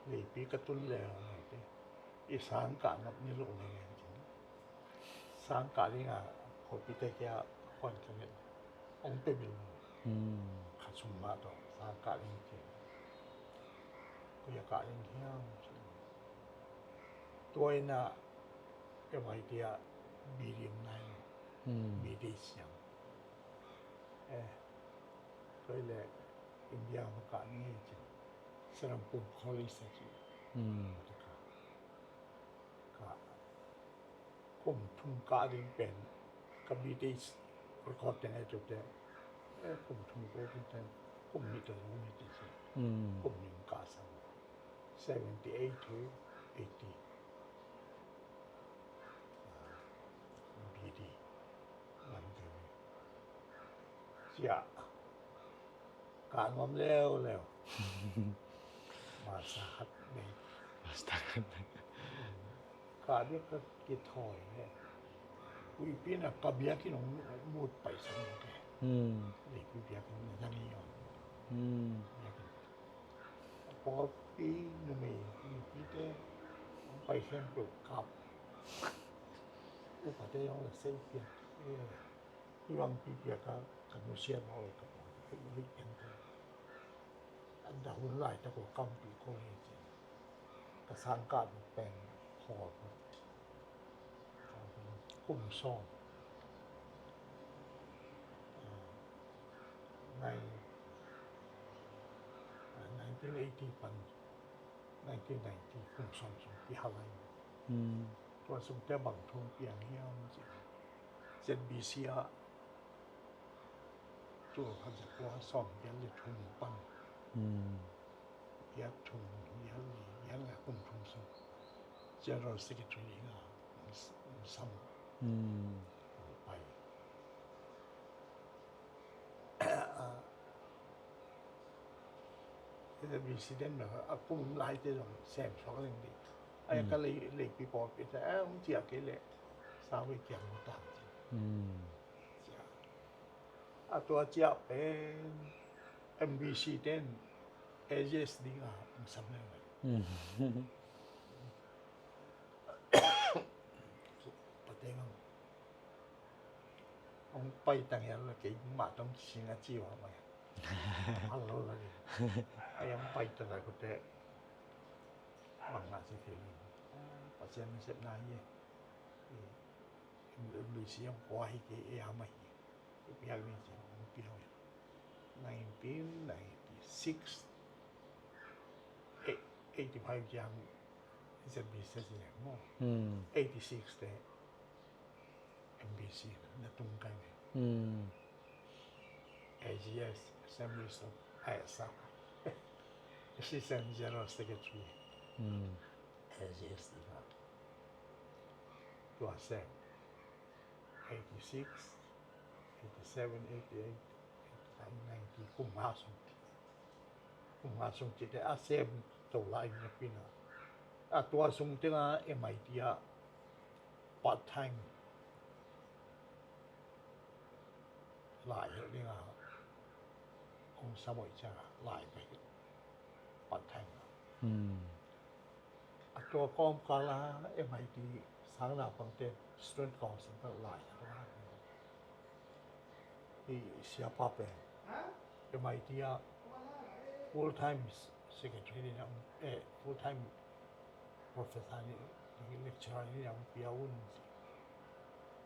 Leipi ka tun leuleu teh, i sang kah nop ni lo ngen ngen cin. Sang kah ding a pawlpite kia kuan ka ngen. Ong pe bil. Hmm. Kha sum mah tawh sang kah ding cin. Koi a kah ding hiam cin. Tua in a M I T ah B D nai lo. Hmm. B D siam. Eh, tua hi leh India mah kah ni ci. Serampore College a ci. Hmm. Ka, ka kum thum kah ding pen ka B D record teng e tu te. Eh, kum thum ko tu te. Kum nih tawh zong hi te ci. Hmm. Kum nih kah sang. Seventy eight to eighty. B D. Lam te ni. Sia. Ka nuam leuleu. Masa khat nei. Masa khat nei. Ka bia ka kithawi he. Ui pina ka bia ki nong mut pai sang ke. Hmm. Ni pi bia ki nong zang i yong. Hmm. Bia ki. Pawlpi numei mipite hong pai khempeuh kap. Upate hong la sei piak. Eh, i bang pi piak a, ka nusia mah oi ka pawlpi oi piak te. An da hun laitak uh kampih ko hi ci. Ka sangkah pen khawl ko. Kum sawm. Ah, nai-, ah, nineteen eighty pan nineteen ninety kum sawm sung kihal lai. Hmm. Tua sungte bang thu piang hiam ci. Z B C ah tul khat za kua sawm giat le thum pan. Hmm. Giat thum, giat li, giat nga kum thum sung General Secretary ding a, sam. Hmm. Pai. A, Z B C den a kum lai te zong sem suak leng ding. Ai, hmm, ka lei, leipi pawlpi te, eh, hong ciah kei leh, sa vei kiang mu tam ci. Hmm. Ciah. A tua ciah pen M B C ten A G S ding a hong sam leng. Hmm. Pateng ang. Hong pai tang hian la kei mah tong sing a ci ua mai. Hal lo la ni. Ai hong pai tang a kute. Mang na si thei lo. Pasian nasepna hi e. M B C hong kua hi kei e a mai. Piak ni ci hong piak. Nineteen ninety-six. Eight-, eighty-five ciang Z B C leng maw. Hmm. Eighty-six te M B C na tung kai ni. Hmm. A G S, Assembly of, ai, sa. Assistant General Secretary. Hmm. A G S na. Tua sem. Eighty-six, eighty-seven, eighty-eight, eighty-nine, ninety, kum nga sung. Kum nga sung ci te a sem to lai na pina. A tua sung te nga M I T a part time lai hilh ding a hong sam uh ciang a lai ka hilh part time a. Hmm. A tua kawmkal a M I T sang naupangte student council ka lai a tua. I siapa pen M I T ah full time secretary ni na, eh, full time professor ni, lecturer ni na pia un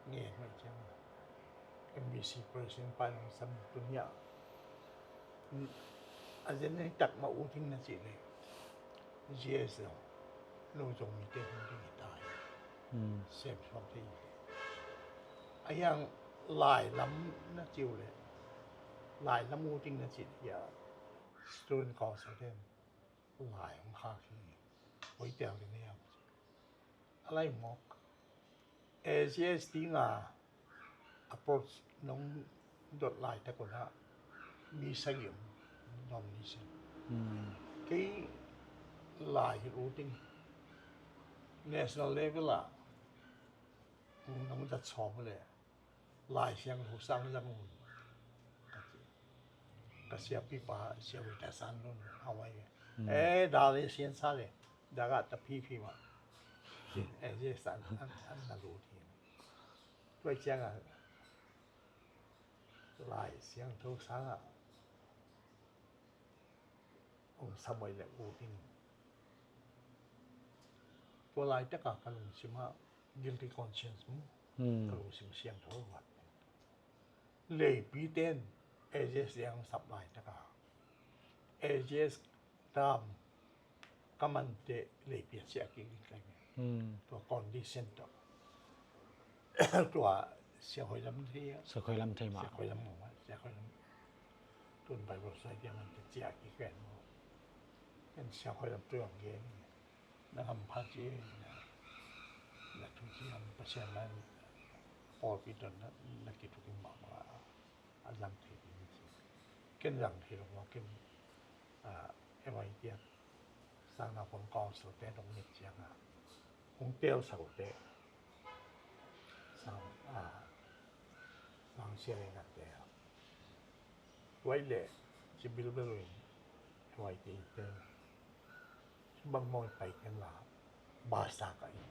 ngen mai ciang M B C president pa nang sam tu nia. A zen ni tak ma u ting na ci le. G S lo. Lo zong mi te hong ding hi ta hi. Sem suak te hi. A hiang lai lam na ciu le. Lai lam u ting na ci le. Student council te lai hong khak hi. Hoi tel ding hi. A lai mawk. A G S tinga approach nong dot laitak un ah mi sagih om nomination. Kei lai hi u ting national level ah nong dat sawm le Lai Siangtho sang zang un ka ci. Ka siapipa siavuita san nun a wai e da le sian sa le da ga ta phipi ma. Kin e je san an na lut hi. Tua ciangah Lai Siangtho sangah hong sam oi le u ding. Tua laitakah ka lungsimah guilty conscience mu ka lungsim siangtho vat. Leipi ten A G S ang sap laitakah A G S tam ka mante leipi a siah kik ding kai. Tua condition tawh tua siakhoi lam thei a siakhoi lam thei ma siakhoi lam ma siakhoi lam tun Bible sai dia mante siah kik kai. Ken siakhoi lam tu ang gen. Na hampha ci na thu ci am Pasian na pawlpi tawh na kithukim mahmah a zang thei ding ci. Ken zang thei lo maw ken M I T ah sang na kong council te dong mit ciangah kong telsak uh te sang sang sia le ngate. Tuai le ci bilbel in tuai te te bang mawi pai ken la basa ka in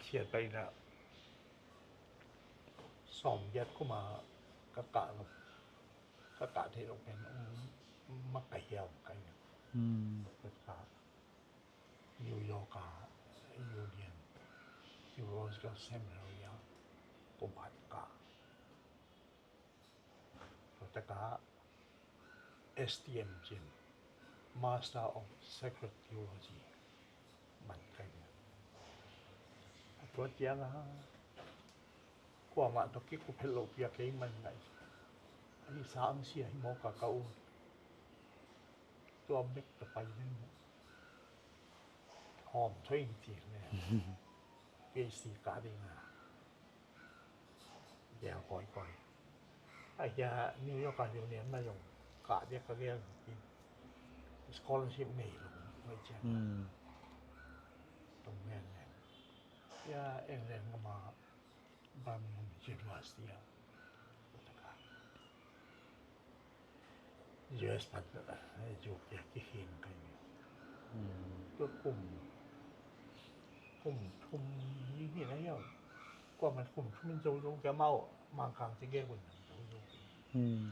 siat pai na sawm giat kuma ka kah lo ka kah thei lo pen makai hiau kai na ka kah New York a Union Theological Seminary a kum khat ka. Tua taka S T M cin Master of Sacred Theology man kai. A tua tiang a kuamah tawh kikup het lo pia kei man ngai. A hisa ang sia hi mawk a ka u. Tua bek tawh pai nen hawm thoi in ti le PhD kah ding a dia kawikawi. A hia New York a Union na zong kah dia ka gel in scholarship nei lo mai ciang tong ngen ngen. Hia England ngam a Birmingham University a U S pan U K kikhin kai ni. Tua kum kum thum hi hi na hiau. Kua man kum thum in zo zo kia mau mangkang ci gek un zo zo.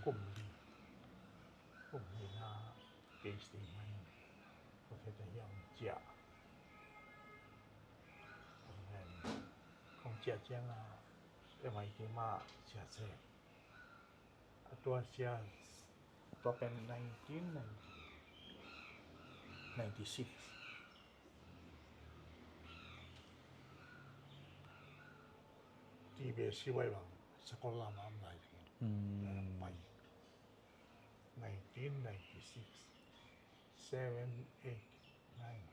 Kum li kum li na PhD man professor hiau cia. Kong ciah ciangah M I T mah sia se. A tua sia tua pen nineteen ninety six. T B C Y bang sakol lama am lai lagi. Pai nineteen ninety six. Seven, eight, nine.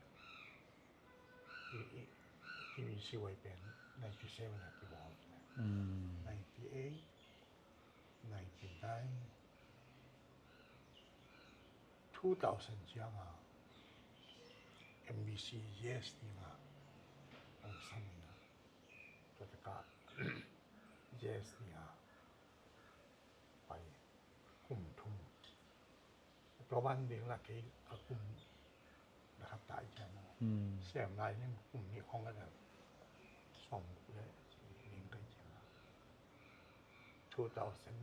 T B C Y pen ninety seven a kibawl. Ninety eight, ninety nine, two thousand ciang a M B C yes ding a ang sang in a tua taka yes ding a pai kum thum. Tua ban ding la kei a kum na khat tai ciang sem lai ning kum nih khong a dang sawm le ning kai ciang a. two thousand,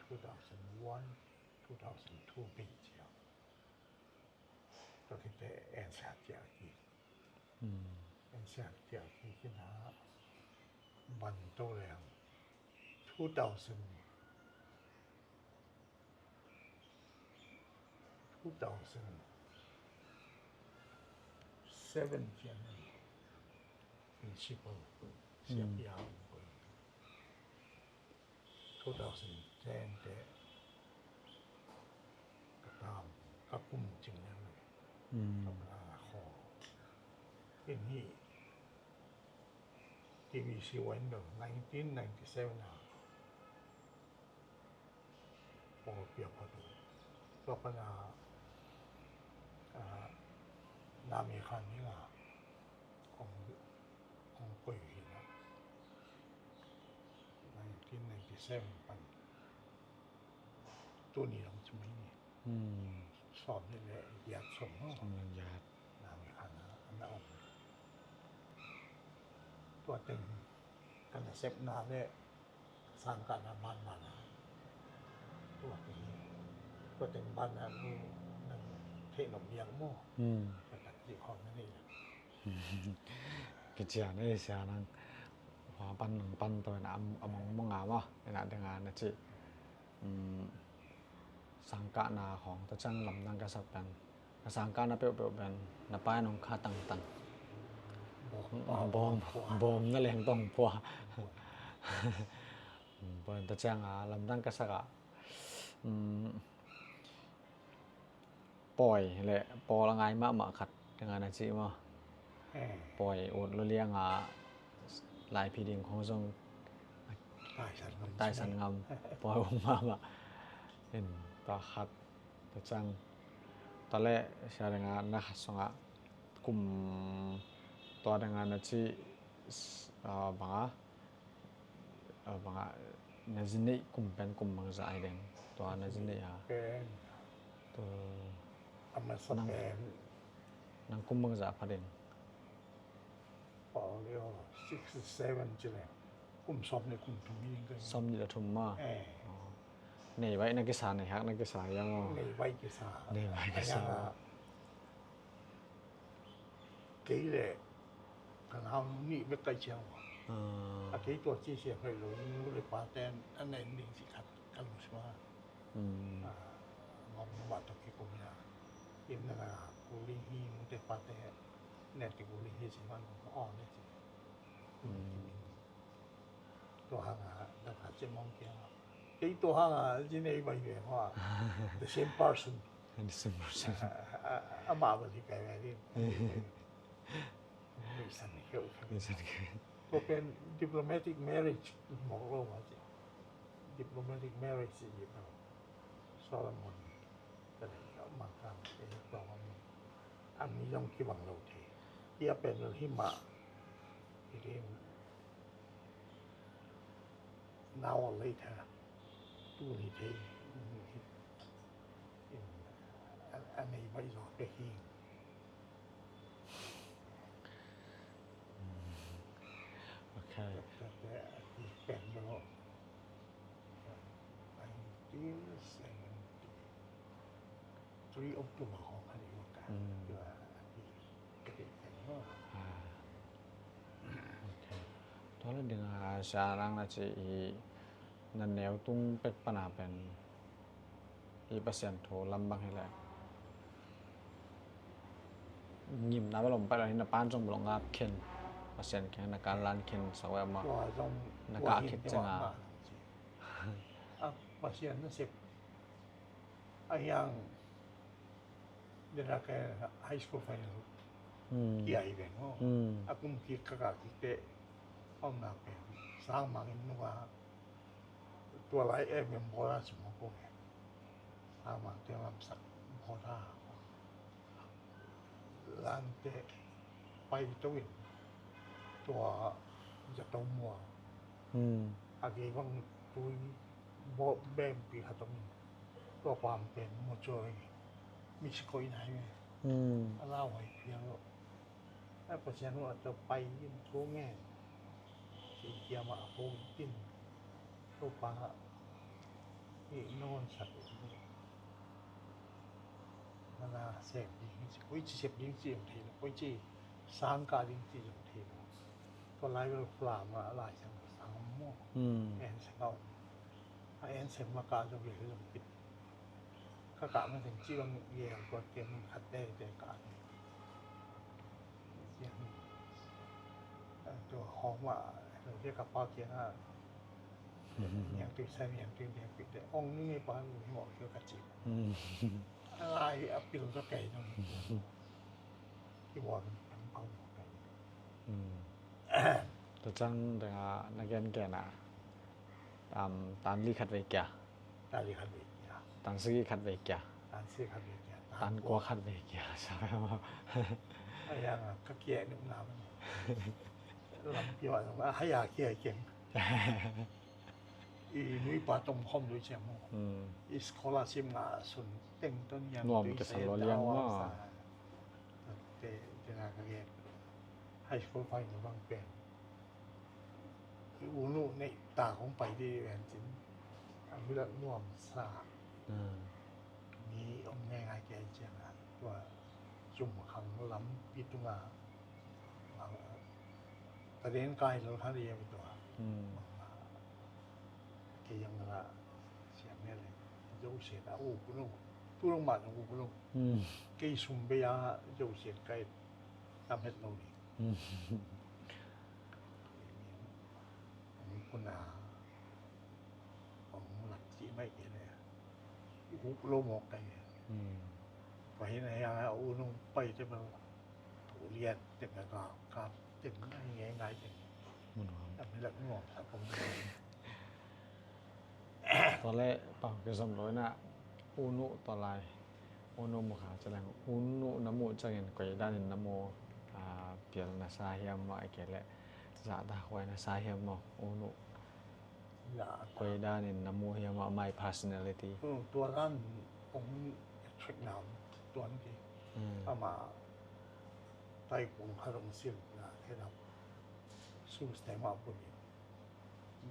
two thousand one, two thousand two pi ciang. Tua khit teh N C R T a kik. N C R T a kik in a ban to leng two thousand, two thousand seven ciang principal siapi a hong koih. Two thousand ten teh ka tam, ka kum cing leng ka pa a khawl. In hi T V C window nineteen ninety seven a Paul Piak Patu. Tua pan a, a, Nami Khan Ning a hong, hong koih hi na. Nineteen ninety seven pan tuni dong ci mai ni. Sawm nih le giat sawm no. Sawm nih le giat. Nami Khan a na om. Tua teng ka nasepna le sangkahna banban a. Tua teng, tua teng ban a nu nang theih nop liang maw? Tua tak cih khawng na nei le. Kician ei sia nang. Hua pan nang pan tua ina a mong mong a maw? Ina ding a na cih. Sangkahna khawng tua ciang lamdang ka sak pen, na sangkahna peuhpeuh pen na pa in hong kha tangtang. Bawm, bawm na leng tong pua. Tua ciang a lamdang ka sak a, pawi le pawl a ngai mahmah khat ding a na cih maw? Pawi ut lua liang a laiphi ding khong zong taisan ngam, pawi ut mahmah. In tua khat, tua ciang, tua le sia ding a na khat sung a kum, tua ding a na cih, bang a, bang a, na zi neih kum pen kum bangzah hi ding. Tua na zi neih a. Nang kum bangzah pha ding. Paul yo sixty seven ci le. Kum sawm nih kum thum hi ding ka. Sawm nih le thum ma. Nei vai na kisa, nei hak na kisa ya maw? Nei vai kisa. Nei vai kisa. Kei le ka nau nih bek kai ciang. A kei tua ci sia khai lo nu le pa ten a nei ning ci khat ka lu sma. Ngom ma to ki ko ya. In na ku li hi mu te pa te ne ti ku li hi ci man ko on ne ci. Tua hang a dang khat ci mong kia. Kei tua hang a ci nei bai ve hoa. The same person. The same person. A ma ba li kai bai li. Nuihsan kheuh. Nuihsan kheuh. Tua pen diplomatic marriage mawk lo mah ci. Diplomatic marriage ci lo. Solomon. Ka dei ka mang kan te tua mah. An ni zong kibang lo thei. Tia pen hi mah. Hi ding. Now or later. Tu ni thei. A nei bai zaw te hi. Ok. Nineteen seventy three October khawng a ni mah ka. Tua a ti ka ti ka ni maw. Ok. Tua la ding a sia rang na ci i na neu tung pek pana pen i Pasian thu lam bang hi leh ngimna bel om pai lo hi, na pan zong bel ong ap khen, Pasian khen na kan lan khen sak ve mah. Na kah khit ciang a Pasian na sep a hiang dena ka high school final kia hi ve maw. A kum kik ka kah kik teh om na pen sang mangin nunga tua lai em em bawl a ci mawk uh nge. Amah te lamsak bawl a lante pai to in tua zato mua a gei bang tui bawh bempi khat om in tua pam pen mua cuai mi si koih nai ve. A lau hai phial lo. A Pasian uh a tua pai in thu nge. Ci kiamah a phone in Topa i nawnsak in, na sem ding hi ci, koici sep ding ci om thei lo, koici sangkah ding ci om thei lo. Tua lai bel Falam a Lai Siangtho sang om maw? Hmm. En seng a om. A en seng ma kah zo bel zong kit. Ka kah ma seng ci bang gel tua kem khat te te kah ni. Tua hong ma lo te ka pa kiang a niangtui sa niangtui niangtui te ong ni pa ni mawh kio ka ci. Hmm. A lai a pil ka kei nong. Kibuan pang pang mawh kei. Hmm. Tua ciang dang a na gen gen a, um, tan li khat vei kia. Tan li khat vei kia. Tan sagih khat vei kia. Tan sagih khat vei kia. Tan kua khat vei kia. Sa ma. Ai yang a ka kia nuk na man. Lampi wa zong a hai a kia kiang. I nui pa tom khom lui ciang mo. Hmm. I scholarship nga sun teng ton yang nuam tui ke sa se lo liang dawa mo. Sa. Te, te na ka gen. High school pai no bang pen. I U Nu neih ta kong pai dih ven cin. A mi lak nuam sa. Hmm. Mi om ngai ngai kei ciang a. Tua Zum Khang lampi tung a. Ka den kai lo kha liam i tua. Hmm. Kei yang la siam ne le. Joseph a u ku lo. Tu lo ma u ku lo. Hmm. Kei sum be ya Joseph kai tam het lo ni. Hmm. Ong kuna ong lak ci mai ke le. Uk lo mawk kai. Hmm. Pai na ya u nung pai te bel. U lian te ka ka ka te ngai ngai ngai te. Mun hong. Am lak nuam sa pong. Tua le pau ke zom lo na u nu tua lai. U nu mu kha ca leng u nu na mu ciangin koi danin na mu, a, pial na sa hiam maw, a ke le zahtak huai na sa hiam maw u nu? Zahtak. Koi danin na mu hiam maw, my personality? Hmm, tua dan ong attract nam tuan ki. Hmm. Ama tai kung kha rong sil na khe dap. Sus te ma pun in.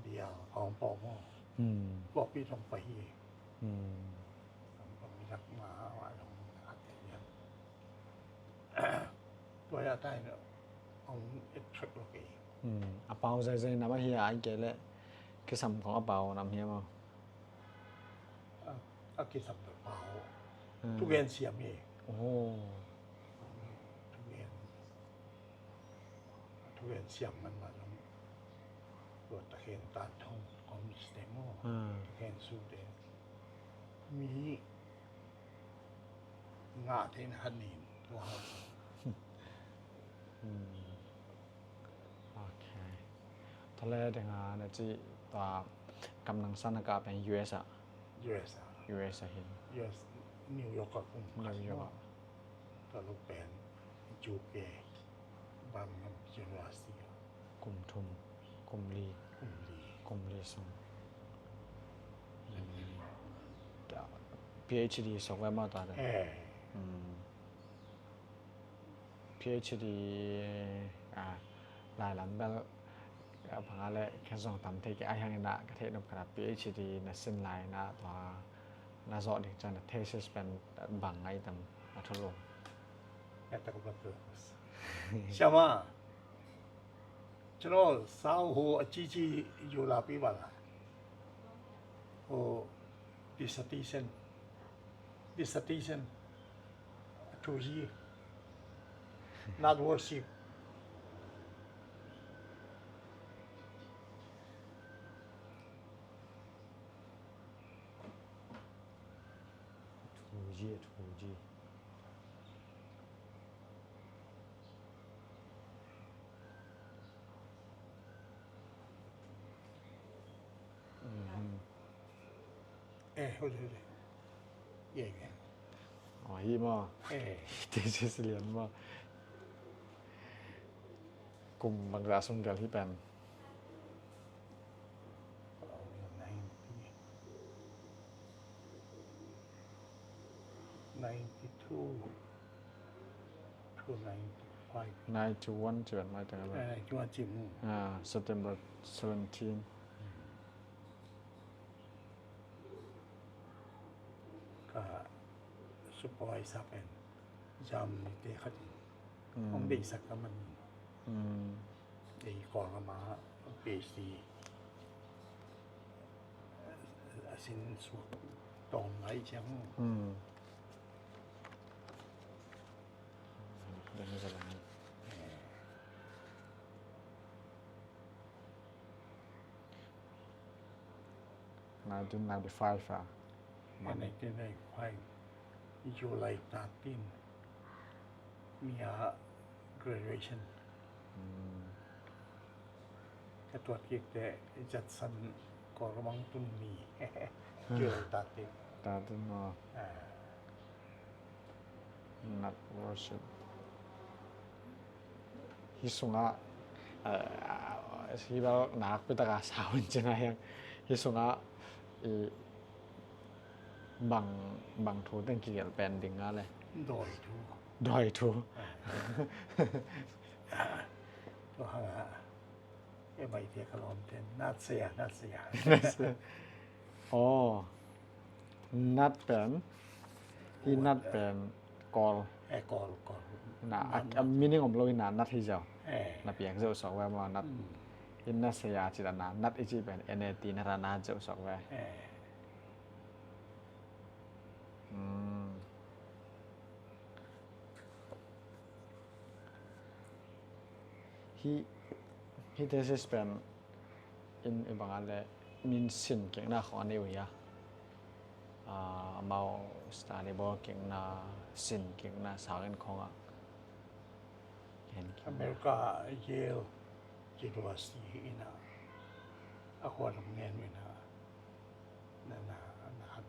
Bia kong pau mo. Hmm. Tua pi tong pai hi. Hmm. Kong pau mi dak ma wa long na khat te bia. Tua ya tai no. Ong et trek lo kei. Hmm. A pau zai zai nam a hi a ai ke le. Kisam kong a pau nam hi a mo. A, a kisam lo pau. Hmm. Tugen siam hi. Oh. Tugen. Thugen siam man mah zong tua takhen tan thong kong miste maw? Hmm. Takhen sute mi ngah theihna khat nin tua hau. Hmm. Ok. Tua le deng a na ci tua kam nang san a ka pen U S a. U S a. U S a hin. U S New York a kum. New York a. Tua lo pen U K Birmingham University a. Kum thum, kum li. Kum li. Kum li sung. Mm. Tua P H D sok ve maw tua te. Eh. Mm. P H D, ah, lai lam bel, ah, bang a le khen zong tam thei kei a hiang in ah ka theih nop khat ah P H D na sin lai in ah tua na zawh ding ciang na thesis pen bang a i tam a thulum. Siama, ကျွန်တော် စာအုပ်ဟို အကြီးကြီး ယူလာပေးပါလား။ ဟို dissertation, dissertation အထူကြီး not worship. အထူကြီး အထူကြီး။ อืม เอ้ย ဟုတ်တယ် ဟုတ်တယ်။ ရဲ့ ရဲ့။ อ๋อ ဟိမ့ၢ်။ เอ้ย thesis เรียนမ့ၢ်။ กลุ่มบางกระทรวงเดียวที่เป็น ninety-two to ninety-five. Ninety-one เจ็ดมาตั้งแต่ ninety-one จิม อ่า September seventeen. Supervisor pen Germany te khat in hong deihsak a man in, ei Kawlgam ah PhD a sin suak tawm lai ciang. Nineteen ninety-five ah. Nineteen ninety-five, July thirteen, mi a graduation. Ka tuat kik teh Judson Kawlgam ah tun mi. July thirteen. Thirteen, oh. Nat worship. Hih sungah, eh, hih bel nakpi taka sau in cina hiang. Hih sungah, i, bang, bang thu teng kigelh pen ding a le. Dawi thu. Dawi thu. Tua hang a. E mai tia ka lawm ten. Nat saya, nat saya. Oh. Nat pen. Hih nat pen Kawl. Eh, Kawl, Kawl. Na, a, a meaning om lo hi na, nat hi zaw. Eh. Na piak zaw sok ve maw, nat. Hih nat saya ci ta na, nat i ci pen, N A T, nat a na zaw sok ve. Eh. Hih, hih thesis pen in i bang a le min sin kikna khong a nei uh hia. Ah, amau study bawl kikna, sin kikna, sang in khong ah. America, Yale University hi in a, a khuan ngen uh in a, na, na, na khat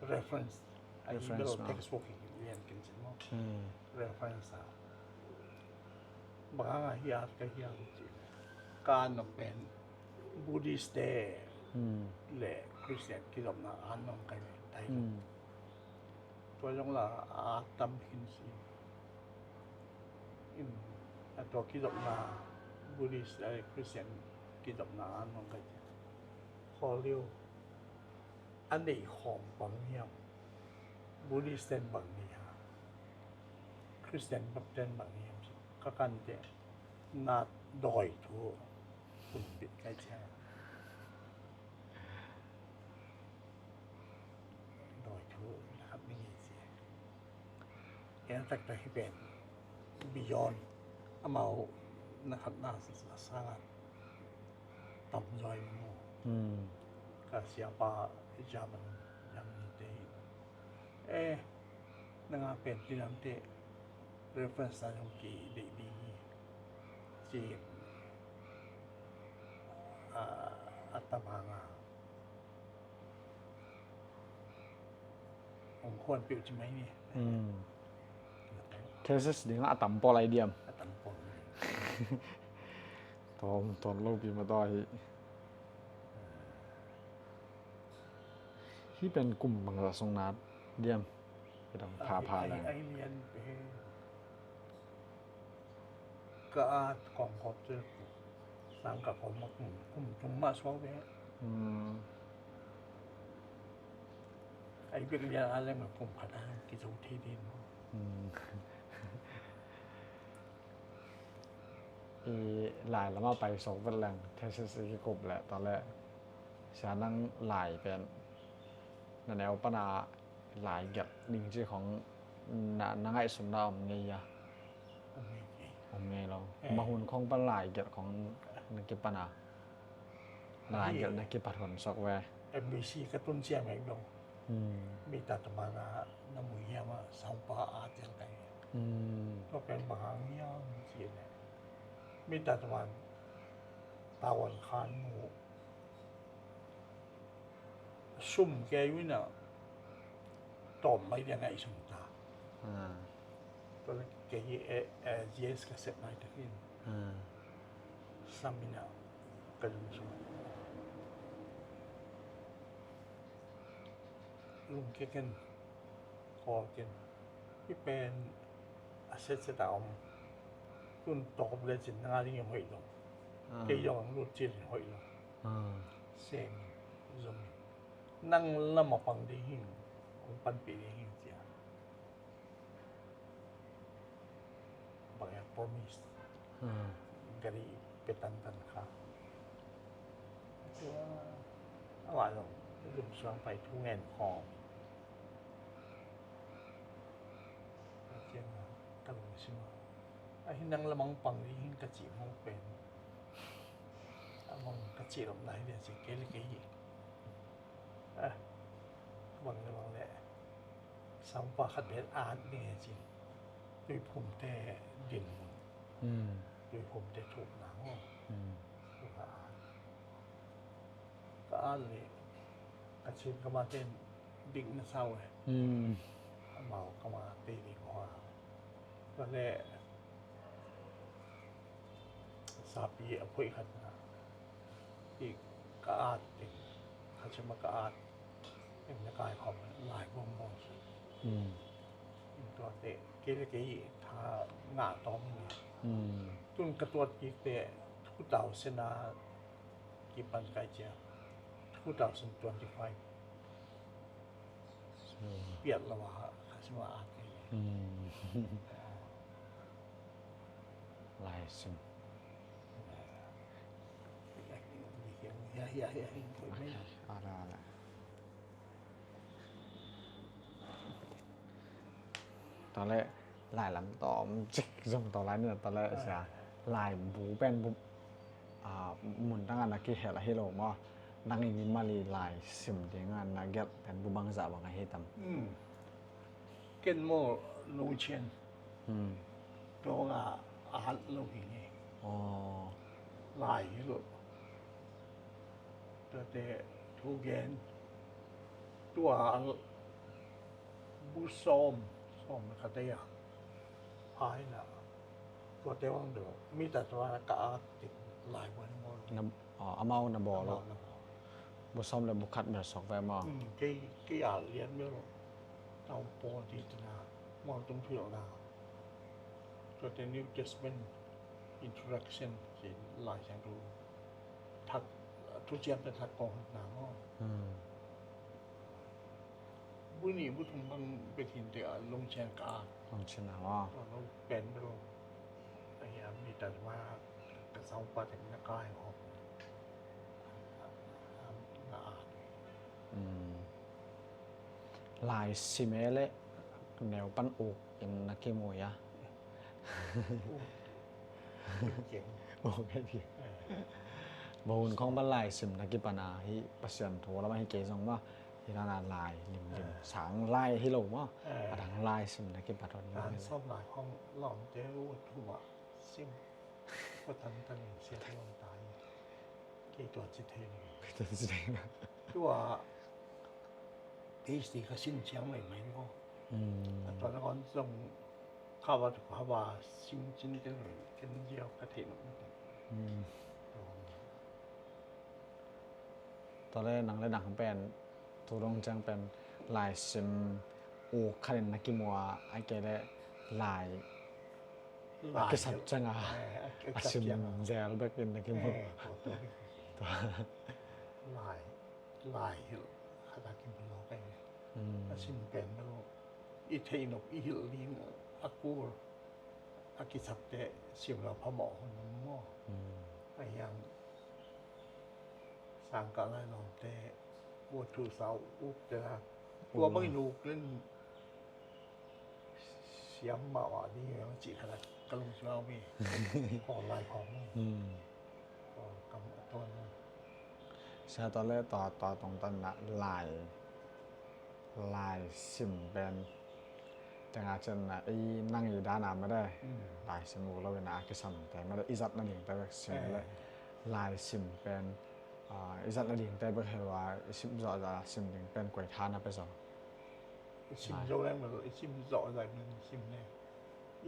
reference, a reference, textbook hi lian kin sin maw. Reference a. Bang hang a hi at ka hiam ci. Ka an nop pen Buddhist te le Christian kizopna an nop kai ve tai. Tua zong la a tam khin si. In a tua kizopna Buddhist a Christian kizopna an nop kai ci. Khawl liu. A neih khawm bang hiam? Buddhist ten bang nei ha? Christian ten bang nei hiam? Ka kan te na dawi thu kun bit kai cia. Dawi thu na khat ni ngei cia. En taktak hi pen beyond amau na khatna sangin tamzaw hi maw. Ka siapa German, Germany te hi. Eh, nang a pen tinam te reference a zong ki deih ding hi. Ci a, a tam hang a. Hong khuan piu ci mai ni. Thesis ding a tam pawl ai diam. A tam pawl. Tom, tom lo pi ma to hi. Hi pen kum bangzah sung na diam. Hi dang pha pha dang. Ai lian pen. Ka at kong kop te sang ka kop ma kum, kum tung ma suak ve. Ai bek lian a leng ma kum khat a kizo thei din. I lai lama pai sok vet leng thesis i kikup leh ta leh sia nang lai pen na neu pana lai gelh ding ci khong na, na ngaihsutna om ngei a? Om ngei lo. Mahun khong pan lai gelh khong na kipan a? Lai gelh na kipat hun sok ve. M B C ka tun sia mai lo. Mi ta ta mana na mu hiam a sangpa a tiang kai. Tua pen bang hang hiam ci le. Mi ta ta man tawan khan mu. Sum kei uh in a tawm mai dia ngaihsun ta. Tua le kei hi, eh, eh, G S ka sep mai takin. Sam in a ka lung sung. Lung ke ken, kawl ken. Hi pen a set set a om. Tun tawp le cin na nga ding hoih lo. Kei zong ang lut cil hoih lo. Sem in, zom in. Nang lam a pang ding hing, hong panpih ding hing cia. Promise. Hmm. Gari pia tantan kha. Tua amah zong lungsuang pai thu ngen khawm. Ciang a ka lungsim a, ahi nang lamang pang ding hi ing ka cih mawk pen. A bang ka cih lawm lai dia ci kei le kei hi. Ah, bang le bang le. Sangpa khat bel at ni e ci. Tuiphumte din. Hmm. Tuiphumte thukna maw. Hmm. Tua ka at. Ka at le ka cin ka mate dik na sau e. Hmm. Amau ka mate dik hua. Tua le sapi a phoih khat na i ka at ding, kha cima ka at ding na kai khawm lai buang buang sa. Hmm. Tuate kei le kei tha ngah tawm ni. Hmm. Tun ka tuat kik te two thousand a kipan kai cia two thousand twenty-five. Hmm. Piat lo a kha cima at ding. Hmm. Lai sim. Ala, ala. Tua le lai lam tawm cik zong tua lai ni tua le sia. Lai bu pen bu, ah, mun dang a na kihel ahi lo maw. Nang i mimal i lai sim ding a na gelh pen bu bangzah bang ahi tam. Hmm. Ken maw lungcian. Hmm. Tua nga a hat lo hi nge. Aw. Lai hi lo. Tuate thu gen. Tua bu sawm, sawm le khat ei a. Ai na. Tuate bang deuh. Mi ta tua ka at ding lai buan maw. Na, aw, amau na bawl lo. Amau na bawl. Bu sawm le bu khat bel suak ve maw. Hmm, kei, kei a lian bel. Tau pawl di tena. Mual tung philna. Tuate New Testament introduction ci Lai Siangtho thak, thuciamte thak kawng na maw. Hmm. Bu nih bu thum bang bek hi inteh a lungcian ka at. Lungcian a maw. Tua lo pen bel. A hiam mi ta ma ka sangpa teng na kai hawm. Na at. Hmm. Lai sim e le neu pan uk in na kimu a. Uk. Uk e ti. Uk e ti. Eh. Bang hun khawng pan lai sim na kipan a hi Pasian thu lam a hi kei zong maw. Hi na na lai limlim. Eh. Sang lai hi lo maw. Eh. A dang lai sim na kipan hon. Kan sawm lai khawng lawmte u thu a sim. Tua tantan in sia tua ta hi. Kei tua ci thei ni. Kei tua ci thei ni. Tua PhD ka sin ciang mai mai ko. Hmm. A tua na kon zong kha va tu kha va sim cin ken ken ziau ka thei no. Hmm. Tua le nang le nang pen tu dong ciang pen lai sim uk khat in na kimu a, ai kei le lai a kisap ciang a, a sim zel bek in na kimu. Eh, tua, tua. Lai, lai hilh khat a kimu lo kai. Hmm. A sim pen bel i theih nop i hilh ding a kul a kisapte sim lo phamawh hun maw. Hmm. A hiang sangkah lai lawmte ua thu sau uk te la. Tua bangin uk len siam mah mah ding hi hang cih khat a ka lungsim a om hi. Kawl lai khawng hi. Hmm. Kawl kam a tuan hi. Sia tua le tua, tua tungtawn in ah lai, lai sim pen tengah ciang in ah ei nang i dan a mah de. Hmm. Lai sim uk lo in ah a kisam te mah de, i zat nading te bek sim le. Eh. Lai sim pen, ah, i zat nading te bek hi lo a, i sim zawh zah sim ding pen koi tha na pia zaw. I sim zawh leng, i sim zawh zah, i sim leng.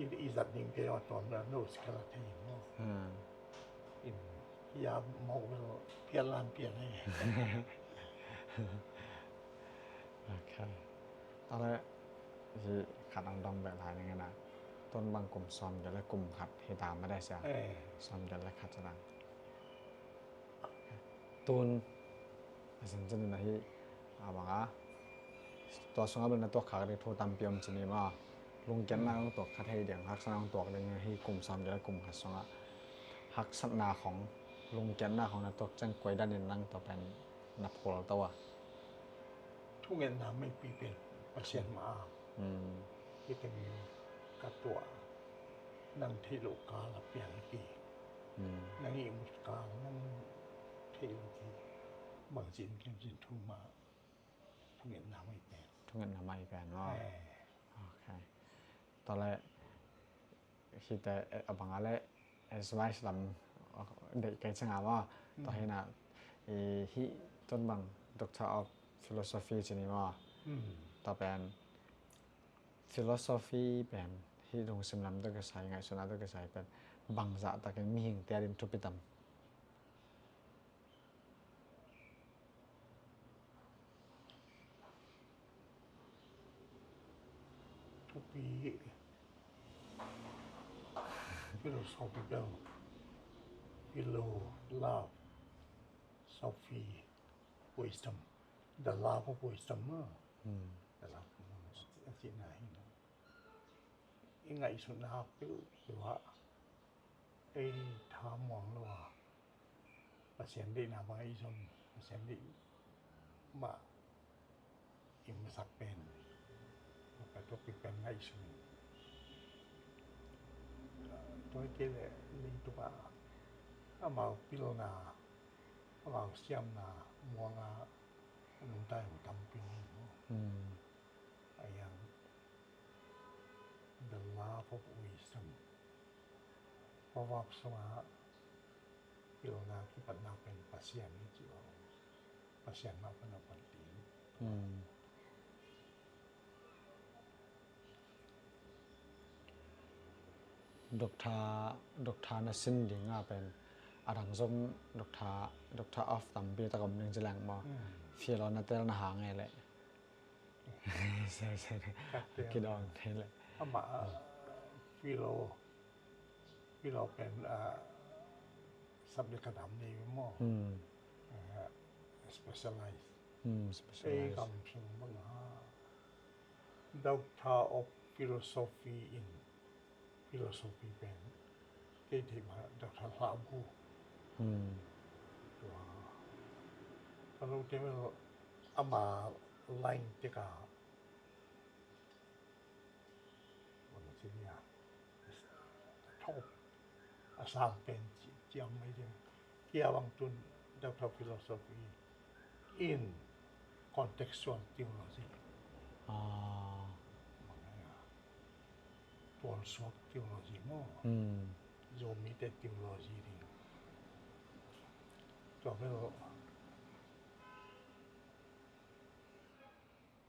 I, i zat ding kei a tuam la no sikala thei maw. Hmm. In, i a mawk bel phial lam phial he. Okay. Tua le, hi khat ang dong beh lai ning a na. Tun bang kum sawm giat le kum khat hi ta mah de sia. Eh. Sawm giat le khat ca dang. Tun a sin cin in ahi a bang a, tua sungah bel na tuak khak ding thu tampi om cin hi maw. Lungkiatna hong tuak kha thei ding, haksatna hong tuak ding hi. Kum sawm ding le kum khat sungah haksatna khong, lungkiatna khong na tuak ciang koi danin nang tua pen na phul to a? Thungetna maipi pen Pasian mah a. Hmm. Hi teng ka tuah, nang theih loh kal a piang hi. Hmm. Nang ihmut kal nang theih loh hi. Bangci in ken cin thu mah, thungetna mai pen. Thungetna mai pen maw? Eh. Ok. Tua le hite, eh, a bang a le advice lam, eh, deih kei ciang a maw? Tua hi na, eh, hih tun bang Doctor of Philosophy ci ni maw? Hmm. Tua pen philosophy pen hih lungsim lam tawh kisai, ngaihsutna tawh kisai pen bangzah takin mihingte ading thupi tam? Thupi, philosophical, philo, love, sophi, wisdom, the love of wisdom, ah. Hmm. The love of wisdom. A cihna hi na, i ngaihsutna peuhpeuh ah ei thamuang lo a, Pasian deihna bang ei zon, Pasian deih mah i masak pen, ka topic pen ngaihsun. Tua hi kei leh leitung ah amau pilna, amau siamna muang a a nungta hi tampi om maw? Hmm. A yang the love of wisdom. Proverbs sungah pilna kipatna pen Pasian hi ci a, Pasian mah pan a pan ti. Hmm. Doctor, doctor na sin ding a pen a dang zong doctor, doctor of tampi tak om ding ci leng maw? Hmm. Philo na tel na hang e leh. Sorry, sorry. Ka tel. Kidawng thei leh. Amah, ah, philo, philo pen, ah, subject a dam nei maw? Hmm. Ah, specialize. Hmm, specialize. Ei gam sung bang a Doctor of Philosophy in philosophy pen kei theih mah Doctor Hlah Bu. Hmm. Tua, a lo te mel ama line te ka, bang ci dia, top, a sang pen ci, ciang mai ding. Kia bang tun Doctor of Philosophy in contextual theology. Ah. Tualsuak theology maw? Hmm. Zomite theology ding. Tua bel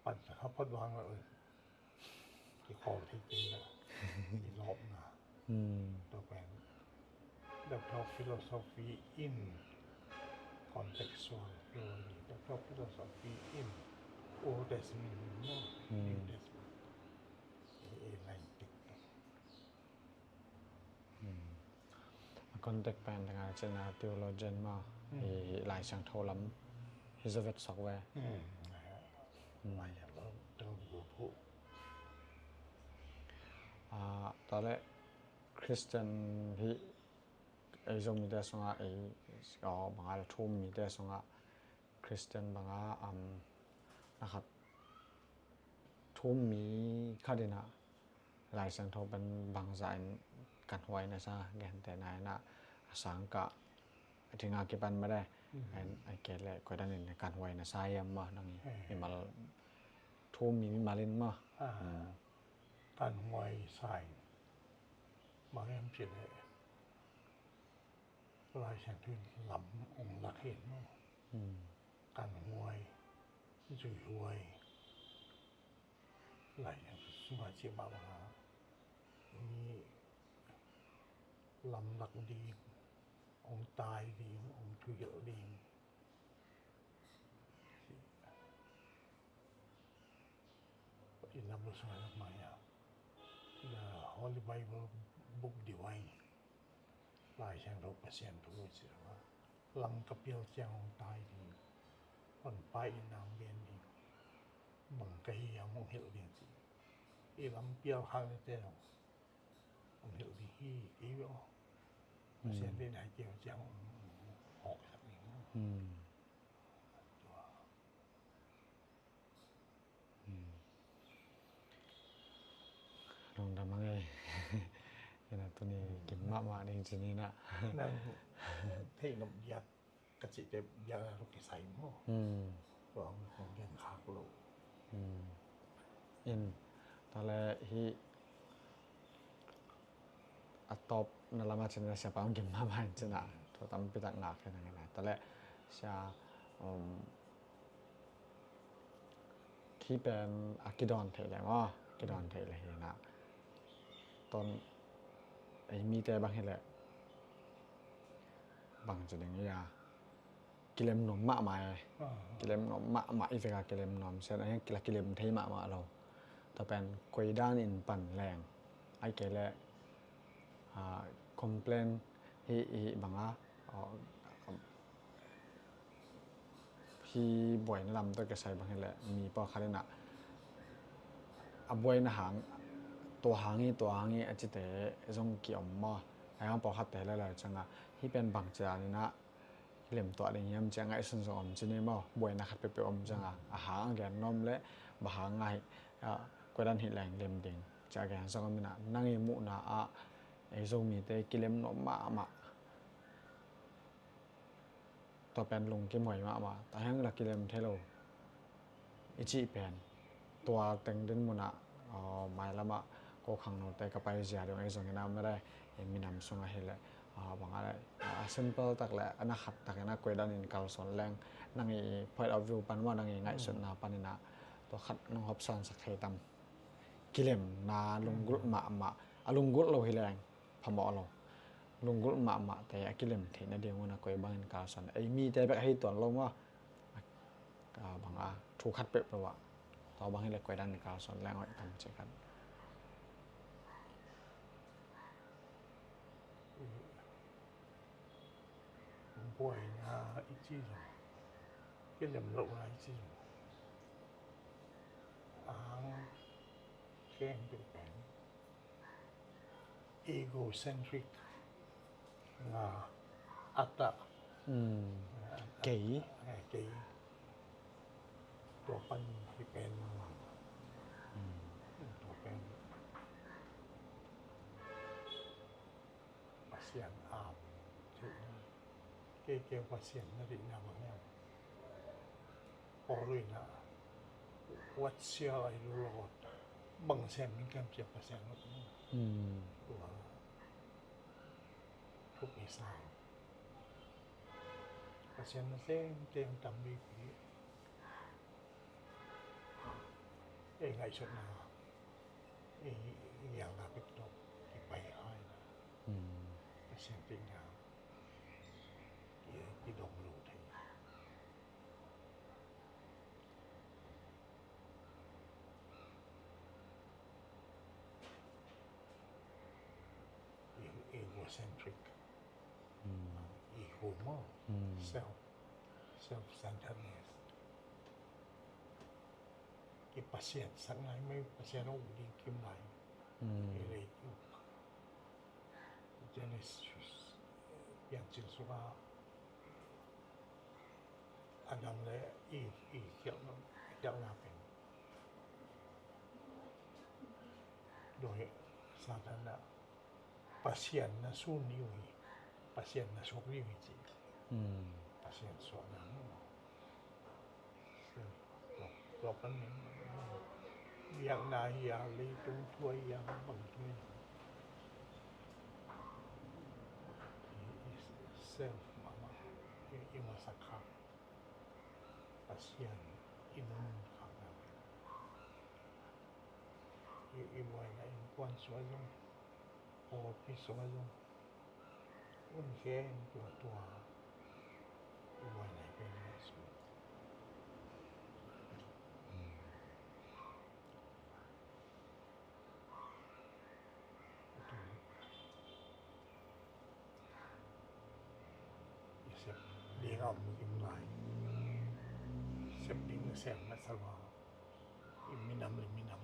pan sa kha pan vang lo. Kikhawl thei kei na, i lawpna. Hmm. Tua pen Doctor of Philosophy in contextual theology, Doctor of Philosophy in Old Testament, no? Hmm. New Testament. E, e, line tik. Hmm. A context pen tengah cina theologian maw, hmm, i Lai Siangtho lam hi zaw vet sok ve. Hmm. Hmm. Lai Siangtho tel bu bu. Ah, tua leh Christian hi, ei Zomite sungah, ei, aw, bang a le thu-um mite sungah Christian bang a, um, na khat thu-um mi khat in a Lai Siangtho pen bangzah in kanhuai na sa, gentehna in a, a sang kah, a ding a kipan mah de, mm, en, a kei leh koi dan in kanhuai na sa hiam maw, nang i, eh, mimal, thu-um mi mimal in maw? Ah, mm, kanhuai sa in, bang hiam cih leh Lai Siangtho in lam ong lak hi maw? Hmm. Kanhuai, zuihuai, Lai Siangtho sungah cih mah bang a, mi lam lak ding, ong tai ding, ong thuhilh ding. In a bu sung a maya, the Holy Bible Book Divine, Lai Siangtho Pasian thu ci a, lam ka pial ciang hong tai ding, hong pai in nang ben ding, bang ka hi hiam hong hilh ding ci. I lam pial khak ni te zong om hilh ding hi kei ve aw. Pasian deihna hi kei ve ciang om awk sak ding. Tua. Lungdam a ngei. Ina tuni kim mahmah ding cin ina. Nang theih nop diak ka cihte biakna lo kisai maw? Tua hong gen khak lo. In tale hi a tawp na lama cin na siapa hong gen mahmah in cin a tua tampi tak ngak hi nang ina tale sia um, khi pen a kidawn theih le maw kidawn theih le hi na ton ei mite bang hi le bang ci ding ia kilem nuam mahmah e. Kilem nuam mahmah i veka kilem nuam sen a kila kilem thei mahmah lo. Tua pen koi dan in pan leng ai kei le complain hi i banga hi buaina lam tawh kisai bang hi le mi pawlkhat ina a buaina hang tua hang hi tua hang hi a cite zong ki om maw. Ai hang pawlkhat te le lo canga hi pen bang ci dan ina kilem tuah ding hiam cia ngaihsun zong om ci ni maw buaina khat peuhpeuh om cianga a hang a gen nuam le bang hang ngai koidan hi leng lem ding cia gen zong om ina nang i muhna ah ei Zomite kilem nuam mahmah tua pen lungkim huai mahmah ta hiang la kilem thei lo i cih pen tua teng din munah mailamah ko khangnote ka pai zia dong ei zong ina mede minam sungah hileh bangah le a simple tak le a na khat tak ina koidan in kalsuan leng nang i point of view pan mah nang i ngaihsutna pan ina tua khat nang hopsuan sak thei tam kilemna lunggulh mahmah a lunggulh lo hi leng phamawh lo lunggulh mahmahte a kilem theih nading un a koi bangin kalsuan ei mite bek ahi tuan lo maw banga thu khat peuhpeuh ah tua bang hileh koidan in kalsuan leng hoih tam ci khat. Buaina i ci zong kilem lohna i ci zong ang kheng peuh pen egocentric nga ata kei kei tua pan hi pen tua pen Pasian ap theihna kei kei Pasian na rihna bang hiam? Paul in ah what shall I do, Lord? Bang sem ning kem cia Pasian lut ning tua thupi sang Pasian na sem tem tam bipi ei ngaihsutna ei ngialna pek tawh kipai hai na Pasian tingna kidong lo thei. Egocentric, ego maw, self, self-centeredness. Kipasian sak ngai mai Pasian a uk ding kim lai. Kei lei ki uk. Genesis piancil sungah Adam le Eve i khialhna pen doi Satan ah Pasian na sun ni uh hi, Pasian na suak ni uh hi ci. Pasian suahna tua pan biakna hi a leitung thu a hi a bang thu hi self mahmah i masak kha Pasian i nun khakna i buaina innkuan sungah zong office sungah zong un khen tua tua i buaina i pen sungah i sep ding a om kim lai sep ding sem na salwa i minam le minam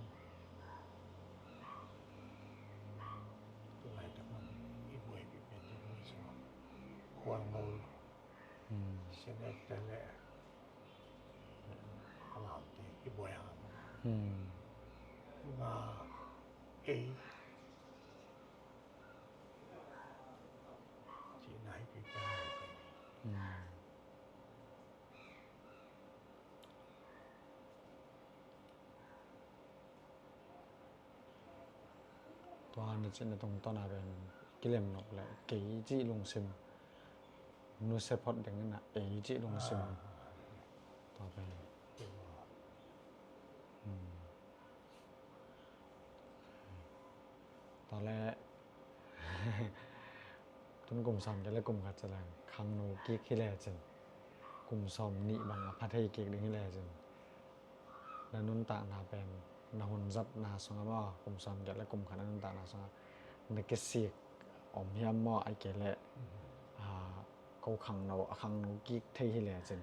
Te le, a lamte kibuai a, hmm, nga ei cihna hi kei pen. Hmm. Tua na cihna tungtawn a pen kilem nop le kei cih lungsim, nuse phot ding in a ei cih lungsim. Ah. Tua pen. Hmm. Tua le tun kum sawm kei le kum khat ci leng khangno kik hi lecin, kum sawm nih bang a pha thei kik ding hi lecin, na nuntakna pen, na hun zatna sungah maw, kum sawm kei le kum khat na nuntakna sungah na kisik om hiam maw, ahih kei leh, ah, ko khangno, a khangno kik thei hi lecin,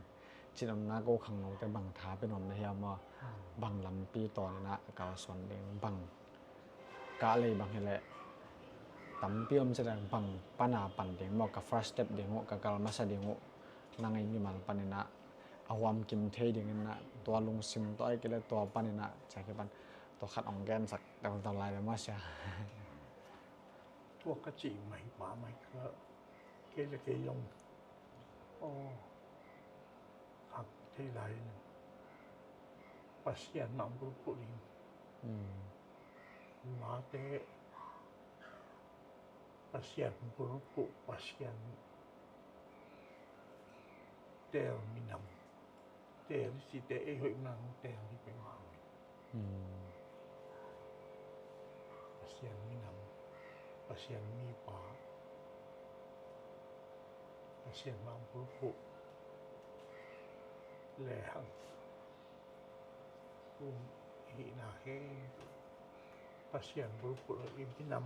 cin omna ko khangnote bang tha pia nuam na hiam maw, bang lampi tawn in a kalsuan ding, bang kah lei bang hi leh tampi om ci leng bang pan a pan ding maw, ka first step ding uh, ka kal masa ding uh, nang ei mimal panin a a huam kim thei dingin a, tua lungsim tua ahih kei leh tua panin a, cia kipan tua khat ong gensak tawmtaw lai ve maw sia. Tua ka cih mai mahmah kha, kei le kei zong, aw, khang thei lai in Pasian mah bulphuh ding. Hmm. Mate Pasian bulphuh, Pasian teel minam, teel i cihte ei hoih nang teel hi peuhmah. Hmm. Pasian minam, Pasian mipa, Pasian mah bulphuh lehang, um, hihna khe Pasian bulphuh lo i minam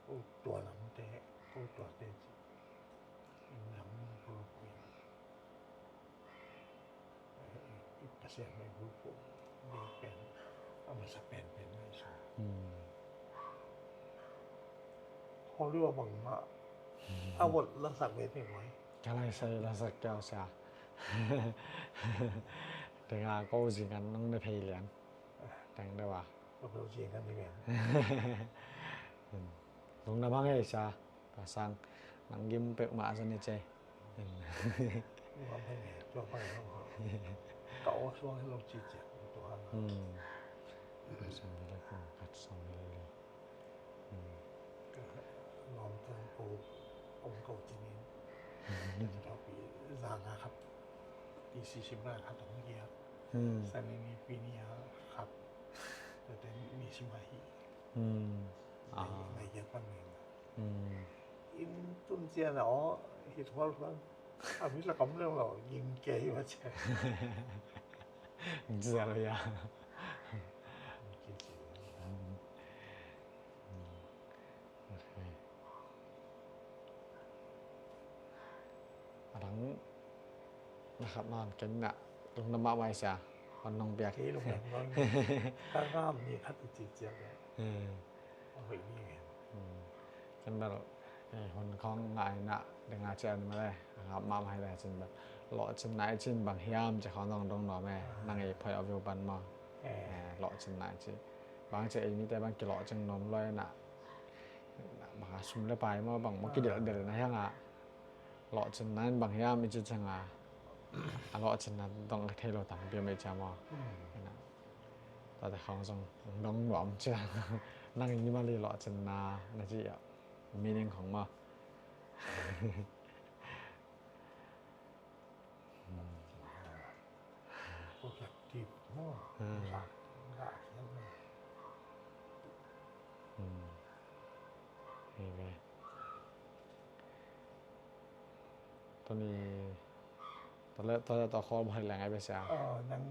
ko tua lamte, ko tuate ci. I nam bulphuh in, eh, i Pasian mah i bulphuh ding pen a masa penpen mah i sa. Hmm. Hollywood bangmah a vot lasak ve thei mai. Ka lai sai lasak kei sia. Tenga ko zingan nong ne phei lian. Teng deuh a. Ka bel ci kan hi ven. Lungdam hang e sia, Pa Sang. Nang gim peuhmah zong hi ce. Lungdam hang e, tua pa e. Ka aw suang hi lo ci ciang tua hang. Hmm. Sang hi le kong khat sang hi le. Hmm. Lawmte ko, om ko cinin. Ka pi zanga khat. Pi sisim na khat om gia. Hmm. Sani ni pi ni a khat. Tete ni sim ahi. Hmm. Ngai, ah, ngai giat pan ngai. Hmm. In tun cian a aw, hit hual hual. A mi la kam leng lo, ging kei wa cia. Ging cia lo ya. Ging cia. Hmm. Hmm. Okay. A dang na khat nawn ken na lungdam mahmah sia, hon nong piak. Kei lungdam nawn. Ka ngam ni khat i ci ciak le. Hmm. A hoih ni ngen. Hmm. Ken bel, eh, hun khong ngai na ding a cian ma le, a ngam mahmah hi le cin bel. Lawhcinna i cin bang hiam ci khong dong dong nuam e, ah, nang i point of view pan maw. Eh. Eh, lawhcinna i ci. Bang ci ei mite bang kilawhcing nuam lua i na. Bang a sum le pai maw, bang maw kidelh delh na hiang a. Lawhcinna in bang hiam i ci ciang a. A lawhcinna dong a thei lo tampi om i cia maw. Hmm. Ina. Tate khong zong dong nuam cia. Nang in ni mali lawhcinna na ci a. Meaning khong maw. Hmm. Ko kiak tip maw. Hmm. Gah, gah kiak maw. Hmm. Hi ve. Tuni, tole, tole to khol bhai leng ai be sia. Aw, nang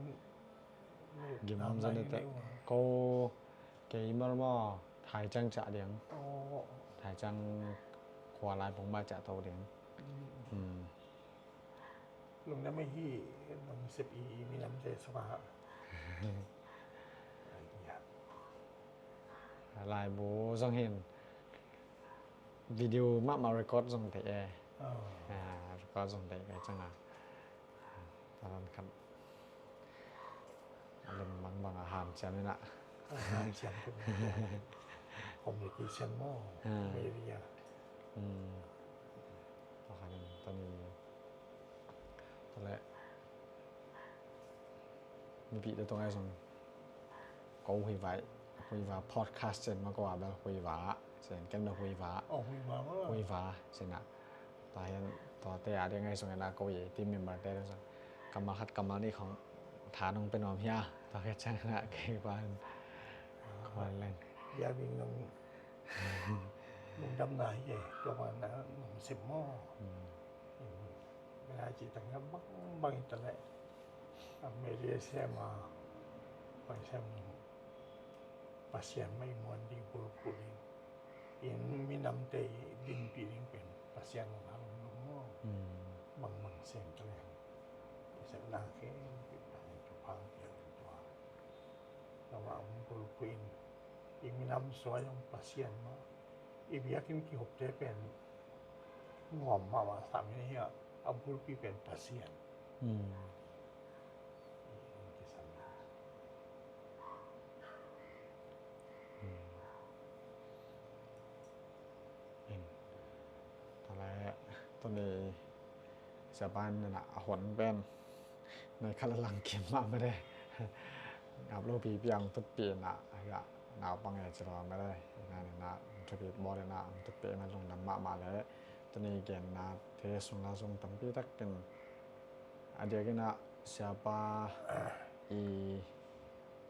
gim nang zan nang te. Ko kei mal maw, thai cang ca diang. Aw. Thai cang khua lai pong ba ca to diang. Hmm. Hmm. Lungdam ahi, lungsep i, i minamte sungah. Ai, ya. Laibu zong hin video mahmah record zong tei e. Oh. Ah, record zong tei kai cang a. Talan khat a lem bangbang a hanciam inah. A hanciam tu. Communication maw? Ah. Media. Hmm. Pakhat in tani. Tale. Mipi te tung ai sung. Ko Huiva, Huiva podcast sen ma ko a bel Huiva sen ken bel Huiva. Oh, Huiva maw? Huiva sen a. Tua hian, tuate a ding ai sung ina ko i team member te ding sung. Kammal khat kammal nih khong tha nong pe nuam hia. Tua ke chang ina kei ban. Kammal leng. Ya ding nong, nong dam na hi e. Tua ban na nong sim maw. Hmm. Bela ci tang na bang bang i ta le. A media sem a. Pai sem nong. Pasian mai muan ding bulpul ding. In minamte i dinpih ding pen Pasian hong hang lo maw? Hmm. Bangbang sem ta leng. I sepna khempeuh Pasian thupha piak in tua. Tua mah hong bulphuh in. I minam suai hong Pasian maw? I biakinn kihopte pen nuam mahmah sam hi a, a bulpi pen Pasian. Hmm. Tale tuni siapa in a hon pen nei khala lang kim mah mede. Ngap lo pipi ang tutpi na ya naupang e cilo mede. Ina ni na thupi bol ina ang tutpi man lungdam mahmah le tuni genna te sung la sung tampi takin a diakin a siapa i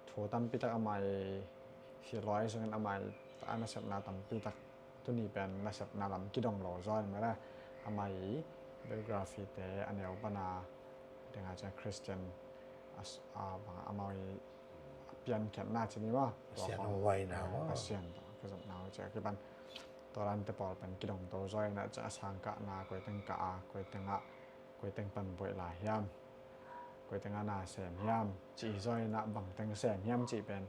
thu tampi tak ama i filoai sungin ama i a nasepna tampi tak tuni pen nasepna lam kidong lo zaw in mede ama i biography te a neu pana dinga cia Christian a bang ama i a piankhiatna ci ni maw? Pasian hong huaina maw? Pasian tawh kizopna uh cia kipan tua lante pawl pen kidong to zaw ina cia a sangkahna koiteng kah a koiteng ah koiteng pan buaih lai hiam, koiteng ah na sem hiam cih hi zaw ina bangteng sem hiam cih pen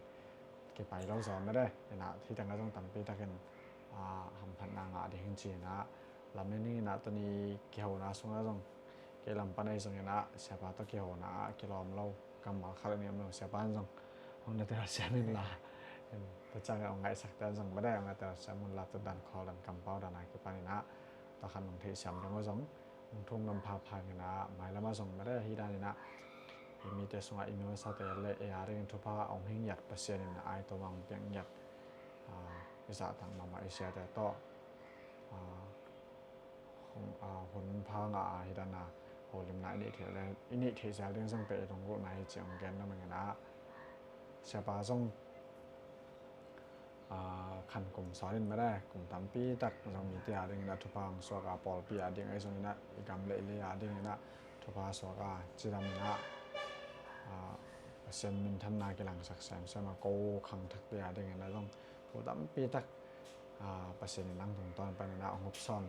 kipai lo zaw mede. Ina hiteng ah zong tampi takin hamphatna ngah ding ci ina lamen ina tuni kihona sungah zong kei lam pan ahi zong ina siapa tawh kihona ah kilawm lo kammal khat ni om lo siapa in zong hong na telsiam inla. Tua ciangin hong ngaihsak ten zong mede hong na telsiam unla tu dan khawl dan kampau dan a kipan ina tua khan hong theihsiam ding uh zong hong thum lam phapha ina mailam ah zong mede hi dan ina i mite sungah i mimawsate le ei a dingin thupha hong hing yat Pasian in ai tawm a hong piang yat i zahtak mahmah i siate tawh hun pha ngah a hi dan a holimna i neih theih le i neih theih zel ding zong peh i lunggulhna hi ci hong gen na mangin a siapa zong khan kum sawlin mede kum tampi tak zong mite a dingin a thupha hong suak a pawlpi a ding ahi zongin a i gam le i lei a dingin a thupha suak a cidam in a Pasian minthanna kilangsak semsem a ko khangthakte a dingin a zong thu tampi tak Pasian in ang tungtawn panin a hong hopsawn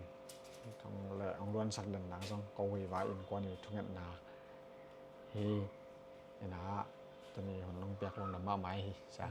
le hong luansak den nang zong ko Huiva innkuan i thungetna hi. Ina tuni hun long piak lungdam mahmah hi sia.